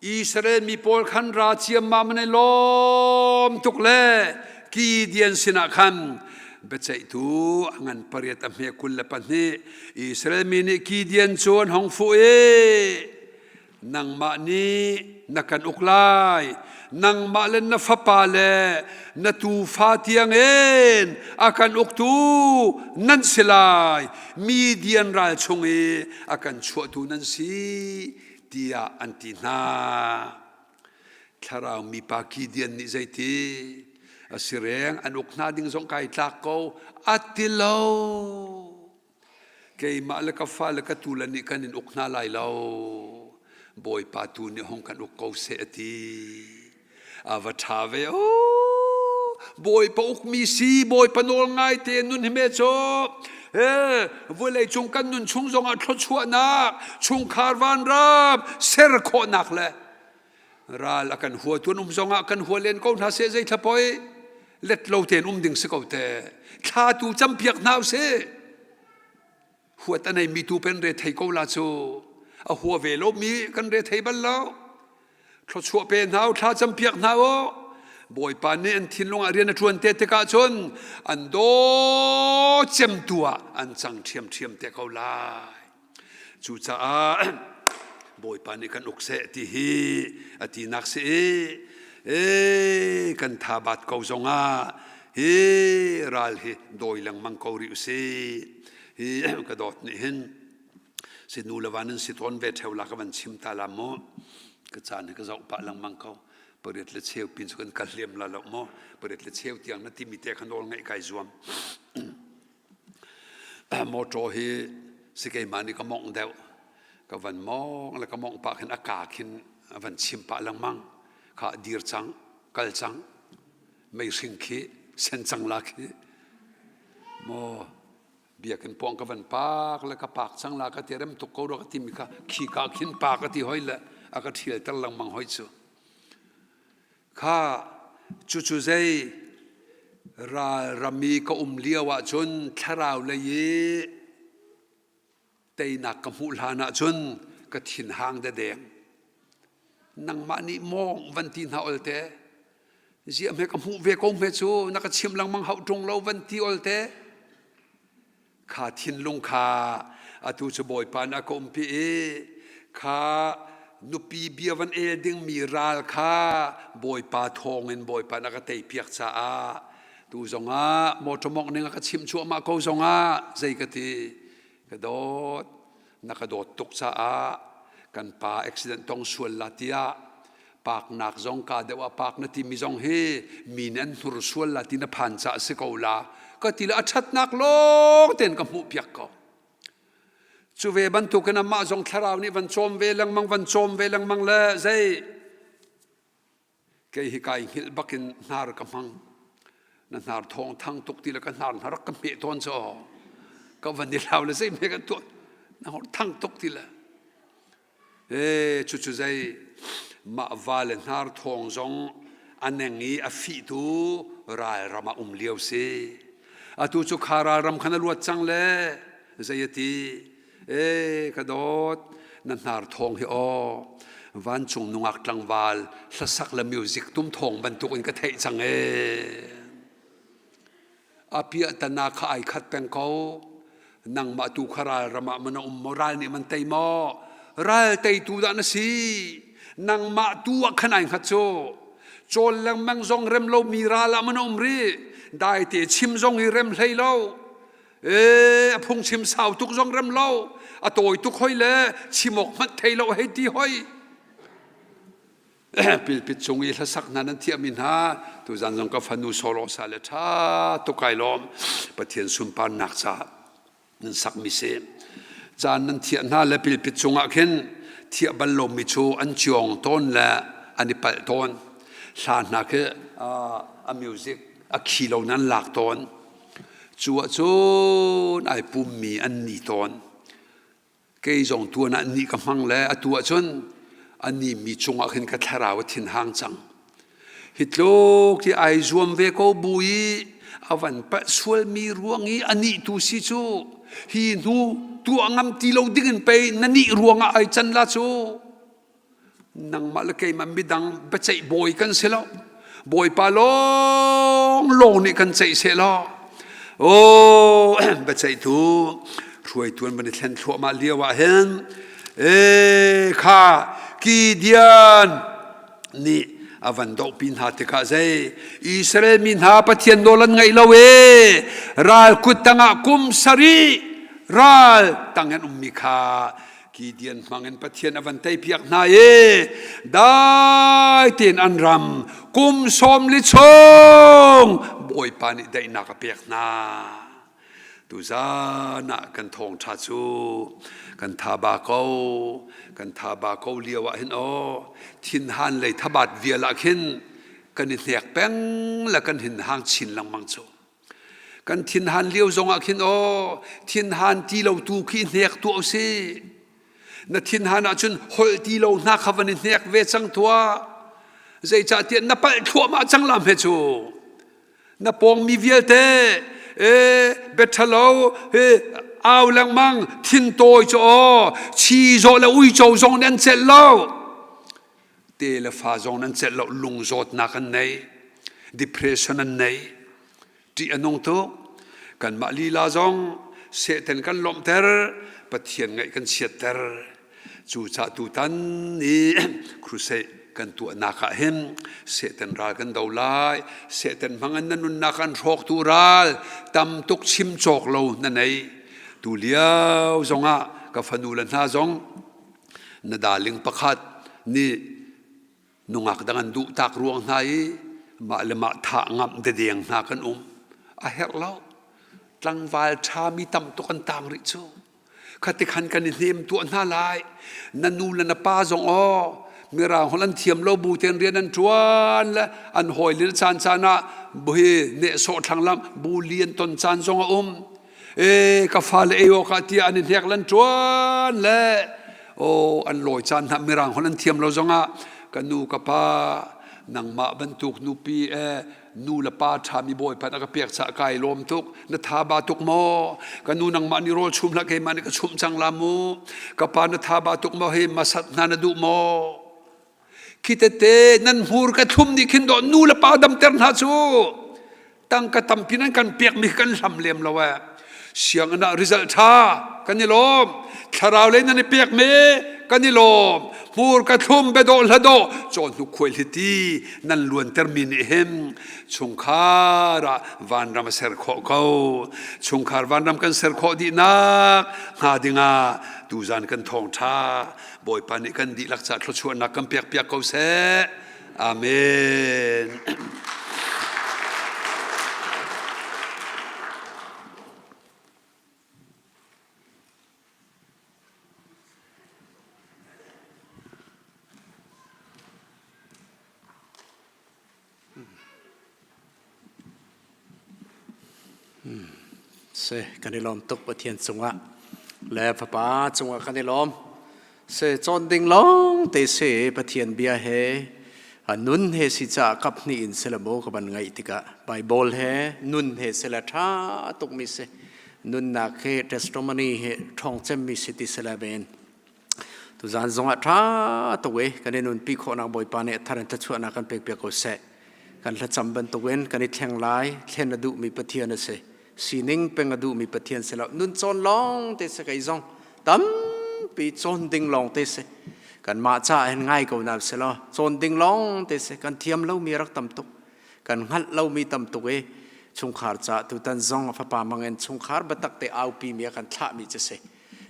Israel mi pawl khan ra ciammam an i lawm tuk le Gideon sinah khan biaceihtu a ngan pariat a hme 22 Israel mi nih Gideon cu an hong fuh i nangmah nih na kan uk lai nangmah le na fapa le na tufa tiangin a kan uktu nan si lai Midian ral chung i a kan chuahtu nan si tiah an ti hna. Thlarau mipa Gideon nih zeiti a si reng an uk hna ding zong kai tlak ko a ti lo. Keimah le ka fa le ka tu le nih kan in uk hna lai lo. Bawipa tu nih hong kan uk ko seh a ti. A va ṭha ve o. Bawipa ukmi si, Bawipa nawl ngai te nun hi me cu. E, vawlei cung kan nun chung zongah thluachuahnak, chungkhar vanram ser khawhnak le ral a kan hua tuan um zongah kan hua len ko hna seh zei thla poi let lo tein um ding si ko te thla tu campiak hna usih huat a neimi tu pen re thei ko la cu a hua ve lo mi kan re thei bal lo thluachuah pe hna u thla campiak hna u Bawipa nih an thinlung ah rian a ṭuan te tikah cun an daw cemtu ah an cang ṭhiamṭhiam te ko lai cucaah Bawipa nih kan uk seh ti hi a tinak si i e kan tha bat ko zongah hi ral hi dawi lengmang ko rih usih hi ka dawt nih hin si nu le va nan si tawn ve ṭheu la ka van chim ta la mu ka caan hi ka zoh pah lengmang ko pariat le cheu pin cu kan kal hliam la lo mu pariat le cheu tiang na timi te kha nawl ngaih kai zuam motor hi si keimah nih ka mongh deuh ka van mong le ka mongh pah khin a ka khin a van chim pah lengmang kha dir cang kal cang meihring khi sen cang la khi maw biakinn pawng ka van pak le ka pak cang la ka ti rem tuk ko rua ka timi kha khi ka khin pa ka ti hoi le a ka ṭhial ter lengmang hoi cu kha cucu zei ral rami ka um lio ahcun thlarau lei i teinak ka hmuh hlan ahcun ka thinhang dedeng nangmah nih mawng van ti hna olte ziah hme ka hmuh ve ko hme cu na ka chim lengmang hauh ṭung lo van ti olte kha thinlung kha atu cu Bawipa nih a ka umpi i kha nupi bia van el dingmi ral kha Bawipa thawngin Bawipa nih a ka teipiak caah tu zongah motor mawngh ning a ka chimh cuahmah ko zongah zei ka ti ka dawt na ka dawt tuk caah kan pa accident tong sual la tiah paknak zong ka deuh ah pak na timi zong hi mi nih an hnur sual la ti na phan caah si ko la ka ti le a ṭhatnak lawng tein ka hmuh piak ko cu ve bantukin amah zong thlarau nih van cawm ve lengmang van cawm ve lengmang le zei Kei hi kai hngilh bakin hnar ka hmang. Na hnar thawng thang tuk ti le ka hnar hna rak ka hmeh tawn cu ka van i hlau le zei hme kan tuah na hor thang tuk ti le e cucu zei mah va le hnar thawng zong a neng i a fihtu ralram ah um lio si atu cu kha ralram khan a luat cang le zei a ti E ka dawt, na hnar thawng hi aw vancung nungak tlangval hlasak le music tum thawng bantuk in ka theih cang ee. A piah tana kha ai khat peng ko. Nangmah tu kha ral ram ah man a um maw ral nih man tei maw? Ral teitu dah na si. Nangmah tu ah khan ai hngat cu. Cawl lengmang zong rem lomi ral ah man a um rih. Daite chim zong hi rem hlei lo. E a phungchim sau tuk zong rem lo. A tawi tuk hoi le chim awk hmanh thei lo hei ti hoi. Pilpit cung i hlasak hna nan thiahmi hna tuzan zong ka fanu solo sa le ṭha tuk kai lawm. Pathian sunparnak caah nan sakmi si. Caan nan thiah hna le pilpit cungah khin thiah bal lomi cu an ciong tawn le an i palh tawn. Hla hna khi a music a khi lo nan lak tawn. Cu ahcun ai pummi an ni tawn. Kei zong tuan ah ni ka hmang le atu ahcun a ni mi cungah khin ka thlarau a thinhang cang. Hi tluk hi ai zuam ve ko bu i a van palh sualmi ruang i a nih tu si cu hi hnu tuah ngam ti lo ding in pei na nih ruangah ai can la cu. Nangmah le keimah midang biaceih bawi kan si lo. Bawipa lawng lawng nih kan ceih seh law. Oh, biaceihtu hruaitu an van i thlen thluahmah lio ah hin e kha Gideon nih a van dohpi hna tikah zei Israel mi hna Pathian nawl an ngaih lo e ral kut tangah kum sarih ral tang an ummi kha Gideon hmangin Pathian a van teipiak hna i dai tein an ram kum 40 chung Bawipa nih daihnak a pek hna. Tuzan ah kan thawngṭha cu kan thaba ko, kan thaba ko lio ah hin aw thinhan lei thabat vial ah khin kan i hnek peng le kan hin hang chin lengmang cu. Kan thinhan lio zongah khin aw thinhan ti lo tu khi hnek tuah usih. Na thinhan ahcun holh ti lo hna kha van i hnek ve cang tuah. Zeicahtiah na palh thluahmah cang lam he cu. Na pawngmi vialte e biaṭhalo he au lengmang thin tawi cu aw chi zawh le uico zong nih an celh lo. Te le fa zong nan celh lo lungzawtnak an nei depression an nei ṭih a nung tuk kanmah lila zong Satan kan lawmhter Pathian ngaih kan chiatter cucah tutan i crusade kan tuahnak ah hin Satan ral kan do lai Satan hmangin na nunnak an hrawktu ral tam tuk chim cawk lo na nei tu lio zongah ka fanu le hna zong Na darling pakhat nih nungak dang an duh tak ruang hna i mah le mah thah ngamh dedeng hna kan um. A herh lo. Tlangval ṭhami tam tuk an tang rih cu. Khati khan kan i hnem tuah hna lai. Na nu le na pa zong aw mirang holh an thiam lo bu ten rian an ṭuan le an hawi le caan caan ah buhi nehsawh thlanglam bu li an ton caan zong a um. E ka fale ei awk ah tiah an i hnek lan ṭuan le aw an lawi caan hna mirang holh an thiam lo zongah ka nu ka pa nangmah bantuk nupi e nu le pa ṭhami bawipa na ka pek caah kai lawm tuk na tha ba tuk maw ka nu nangmah nih rawl chum hlah keimah nih ka chumh cang la mu ka pa na tha ba tuk maw hei masat hna na duh maw Khi tete nan hmur ka thlum nih khin dawh nu le pa damter hna cu tangka tampi nan kan pekmi kan hlam lem lo eh. Sianginn ah result ṭha kan i lawm. Thlarau lei nan i pekmi kan i lawm. Hmur ka thlum biadawh hladawh cawn hnu khuai hliti nan luantermi nih hin chungkhar ah vanram a ser khawh ko. Chungkhar vanram kan ser khawh dihnak hnga dingah tuzan kan thawngṭha Bawipa nih kan dihlak ca thluachuahnak kan pekpiak ko seh. Amen. Si, kan i lawm tuk Pathian cungah le Fapa cungah kan i lawm. Si, cawn ding lawng te si Pathian bia he nun he si caah kap hnih in sila maw ka van ngaih tikah Bible he nun he sila ṭha tukmi si. Nunnak he testimony he ṭhawng cemmi si ti sila ven. Tuzaan zongah ṭha tuk i kan i nunpi khawhnak Bawipa nih a thar in thluachuahnak kan pekpiak ko seh. Kan thlacam bantukin kan i thleng lai, thlen a duhmi Pathian a si. Sining peng a duhmi Pathian si lo. Nun cawn lawng te si kei zong tampi cawn ding lawng te si. Kanmah caah hin ngai ko na si law cawn ding lawng te si. Kan thiam lomi rak tam tuk. Kan hngalh lomi tam tuk i. Chungkhar ca tutan zong a fapa mangin chungkhar biatak te aupi mi a kan thlahmi cu si.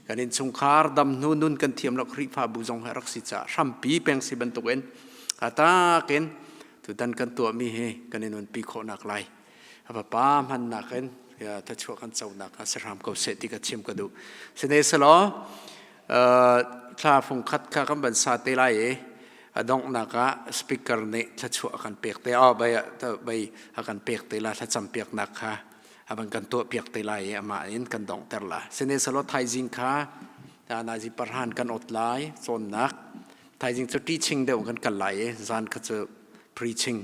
Kan innchungkhar dam hnu nun kan thiam lo Khrihfabu zong hi rak si caah hrampi peng si bantukin a takin tutan kan tuahmi hi kan i nunpi khawhnak lai. A fapa hmannak in thachuah kan conak ah si hram ko seh ti ka chim ka duh. Sine selaw thla fung khat kha kan van sa te lai i a donghnak ah speaker nih thlachuah a kan pek te oh bai bai a kan pek te la thlacam piaknak kha a van kan tuah piak te lai i amah in kan donghter la sine selaw thaizing kha nazi parhan kan ot lai cawnnak thaizing cu teaching deuh kan kal lai i zan kha cu preaching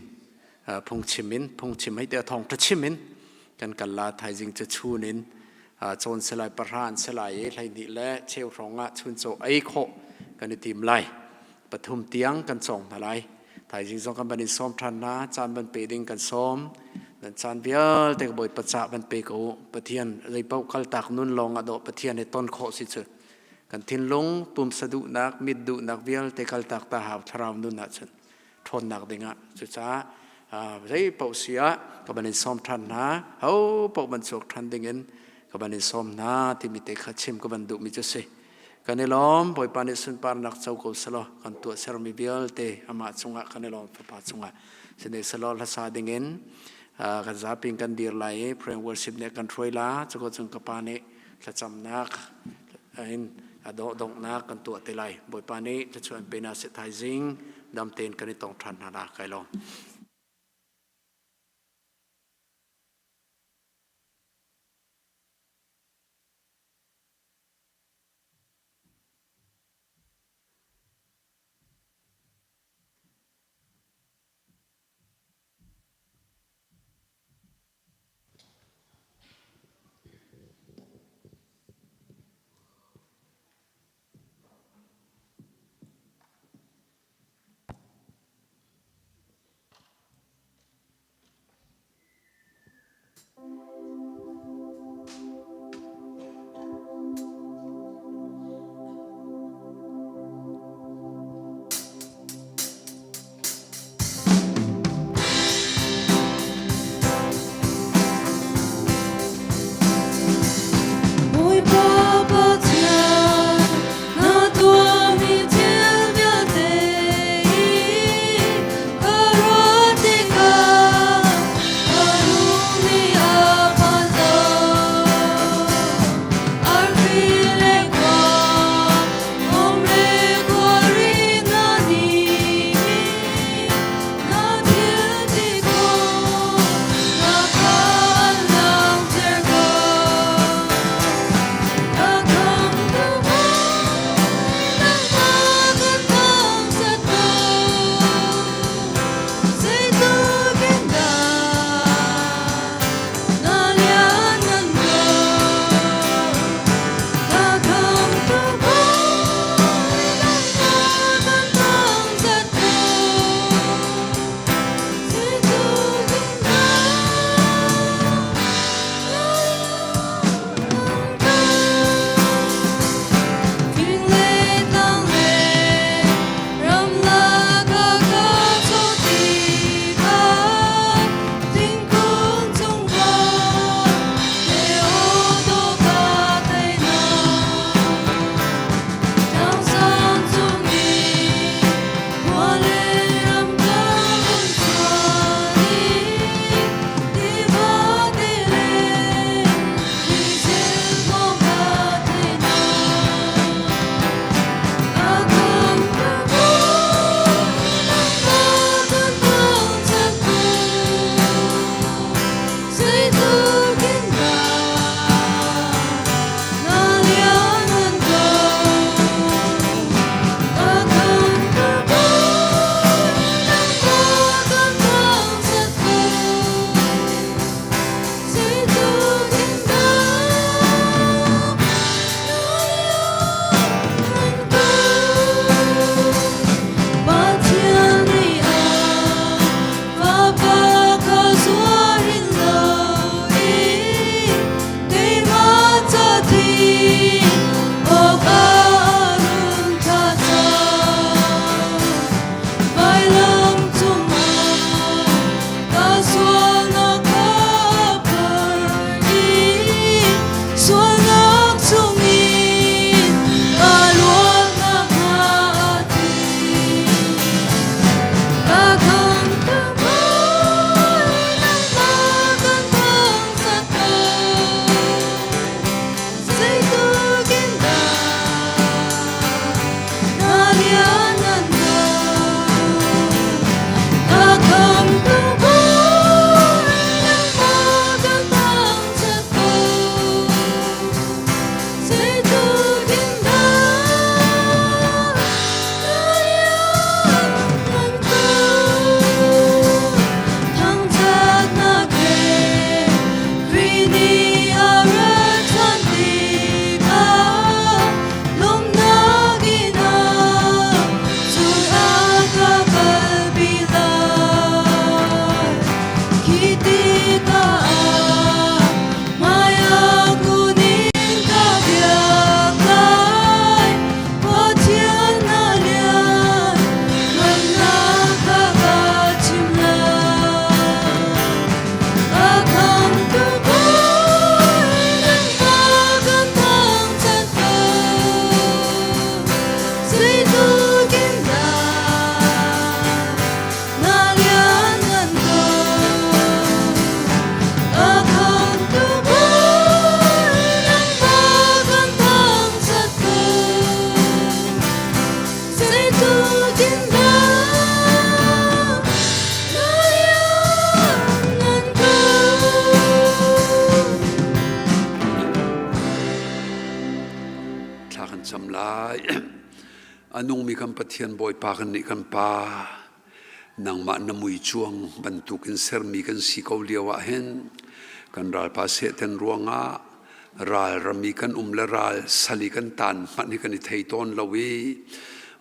phungchim in phungchim hei te thawng tha chim in kan kal la thaizing cu chun in cawn selai parhan selai i hleihnih le cheu hrawng ah chuncaw ei khawh kan i tim lai pathum tiang kan cawng hna lai thaizing zong kan van in sawm ṭhan hna caan van pe ding kan sawm nan caan vialte ka bawipa cah van pe ko u pathian zeipaoh kaltak nun lawng ah dawh pathian he ton khawh si cu kan thinlung pumsa duhnak mit duhnak vialte kaltak ta hau thlarau nun ahcun ṭhawnnak dingah cucaah zei paoh si ah ka van in sawm ṭhan hna ho paoh van chuak ṭhan dingin ka van in sawm hna timi te kha chim ka van duhmi cu si kan i lawm Bawipa nih sunparnak co ko selaw kan tuah sermi vialte amah cungah kan i lawm fapa cungah sine selaw hlasa dingin kan zapi in kan dir lai i prayer worship nih kan hruai la cuko cung ka pa nih thlacamnak in a dawh donghnak kan tuah te lai Bawipa nih thluachuah pe na seh thaizing dam tein kan i tong ṭhan hna la kai lawm. Bawipa Pathian, na tuahmi thil vialte hi ka ruah tikah ka lung nih a phan. kan cam lai. A nungmi kan Pathian Bawipa kan nih kan Pa, nangmah na mui cuang bantukin sermi kan si ko lio ah hin kan ralpa Satan ruangah ral ram i kan um le ral sal i kan taan hmanh hi kan i thei tawn lo i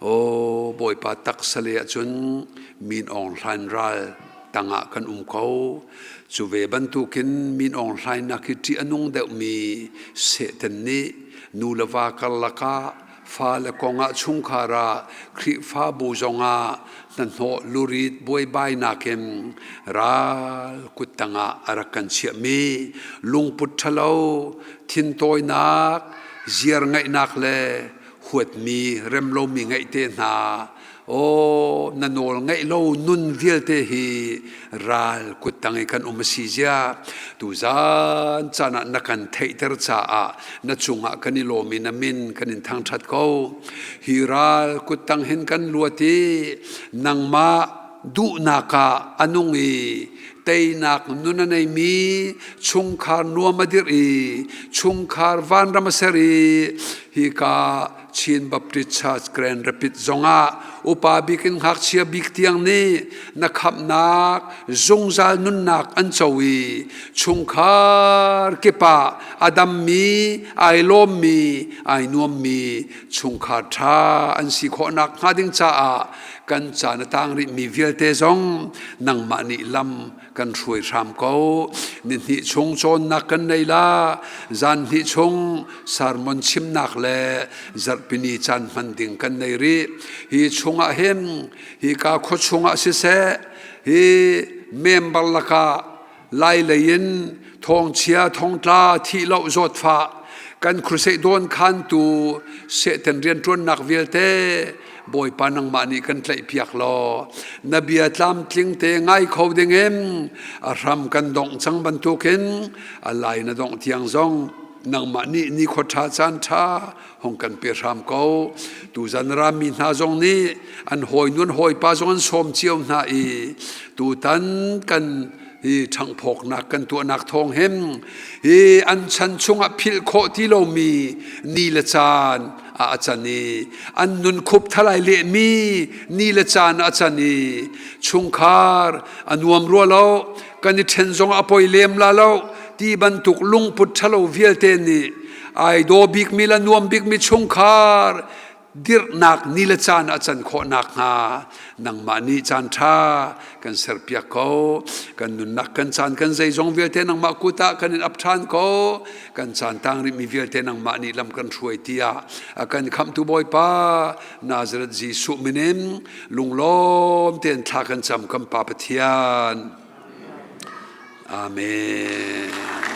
aw Bawipa taksa le ahcun Min Aung Hlaing ral tangah kan um ko. Cu ve bantukin Min Aung Hlaing nak hi ṭih a nung deuhmi Satan nih nu le va karlak ah fale kongah chungkhar ah Khrihfabu zongah hnahnawh lurit buaibainak in ral kut tangah a rak kan chiahmi lungput ṭhalo thintawinak ziar ngaihnak le huatmi remlomi ngeih te hna Aw na nawl ngaih lo nun vialte hi ral kuttang i kan um a si zia tuzan caan ah na kan theihter caah na cungah kan i lawm i na min kan in thangṭhat ko. Hi ral kuttang hin kan luat i nangmah duhnak ah a nung i teinak nun a neimi chungkhar nuam a dirh i chungkhar vanram a ser i hika Chin Baptist Church Grand Rapids zongah upa bik in ngakchia bik tiang nih na khamhnak zungzal nunnak an co i chungkhar kip ah a dammi ai lawmmi ai nuammi chungkhar ṭha an si khawhnak hnga ding caah kan caan a tang rihmi vialte zong nangmah nih lam kan hruai hram ko. Nihnih chung cawnnak kan nei la, zan hnih chung sermon chimnak le zarhpini caan hman ding kan nei rih. Hi chungah hin hika khua chungah siseh, hi member lakah lai lei in thawngchia thongtla thih lo zawtfah kan crusade dawn khantu sehten rianṭuannak vialte Bawipa nangmah nih kan tlaihpiak law na bia tlamtling te ngai kho dingin a hram kan dongh cang bantukin a lai na dongh tiang zong nangmah nih nikhua ṭha caan ṭha hong kan pe hram ko. Tuzan rami hna zong nih an hawi nun hawipa zong an sawm cio hna i tutan kan hi ṭhanghphawknak kan tuahnak thawng hin hi an chan chungah philh khawh ti lomi ni le caan ah a can i an nun khup thalai lehmi ni le caan a can i chungkhar a nuam rua lo kan i ṭhen zong a poi lem la lo ti bantuk lungput ṭhalo vialte nih ai daw bikmi le nuam bikmi chungkhar dirhnak ni le caan a can khawh nakhnga nangmah nih caan ṭha kan serpiak ko. Kan nunnak kan caan kan zeizong vialte nangmah kut ah kan in ap ṭhan ko. Kan caan tang rihmi vialte nangmah nih lam kan hruai tiah a kan khamhtu Bawipa Nazareth Jesuh min in lunglawm tein thla kan cam kan Pa Pathian. Amen.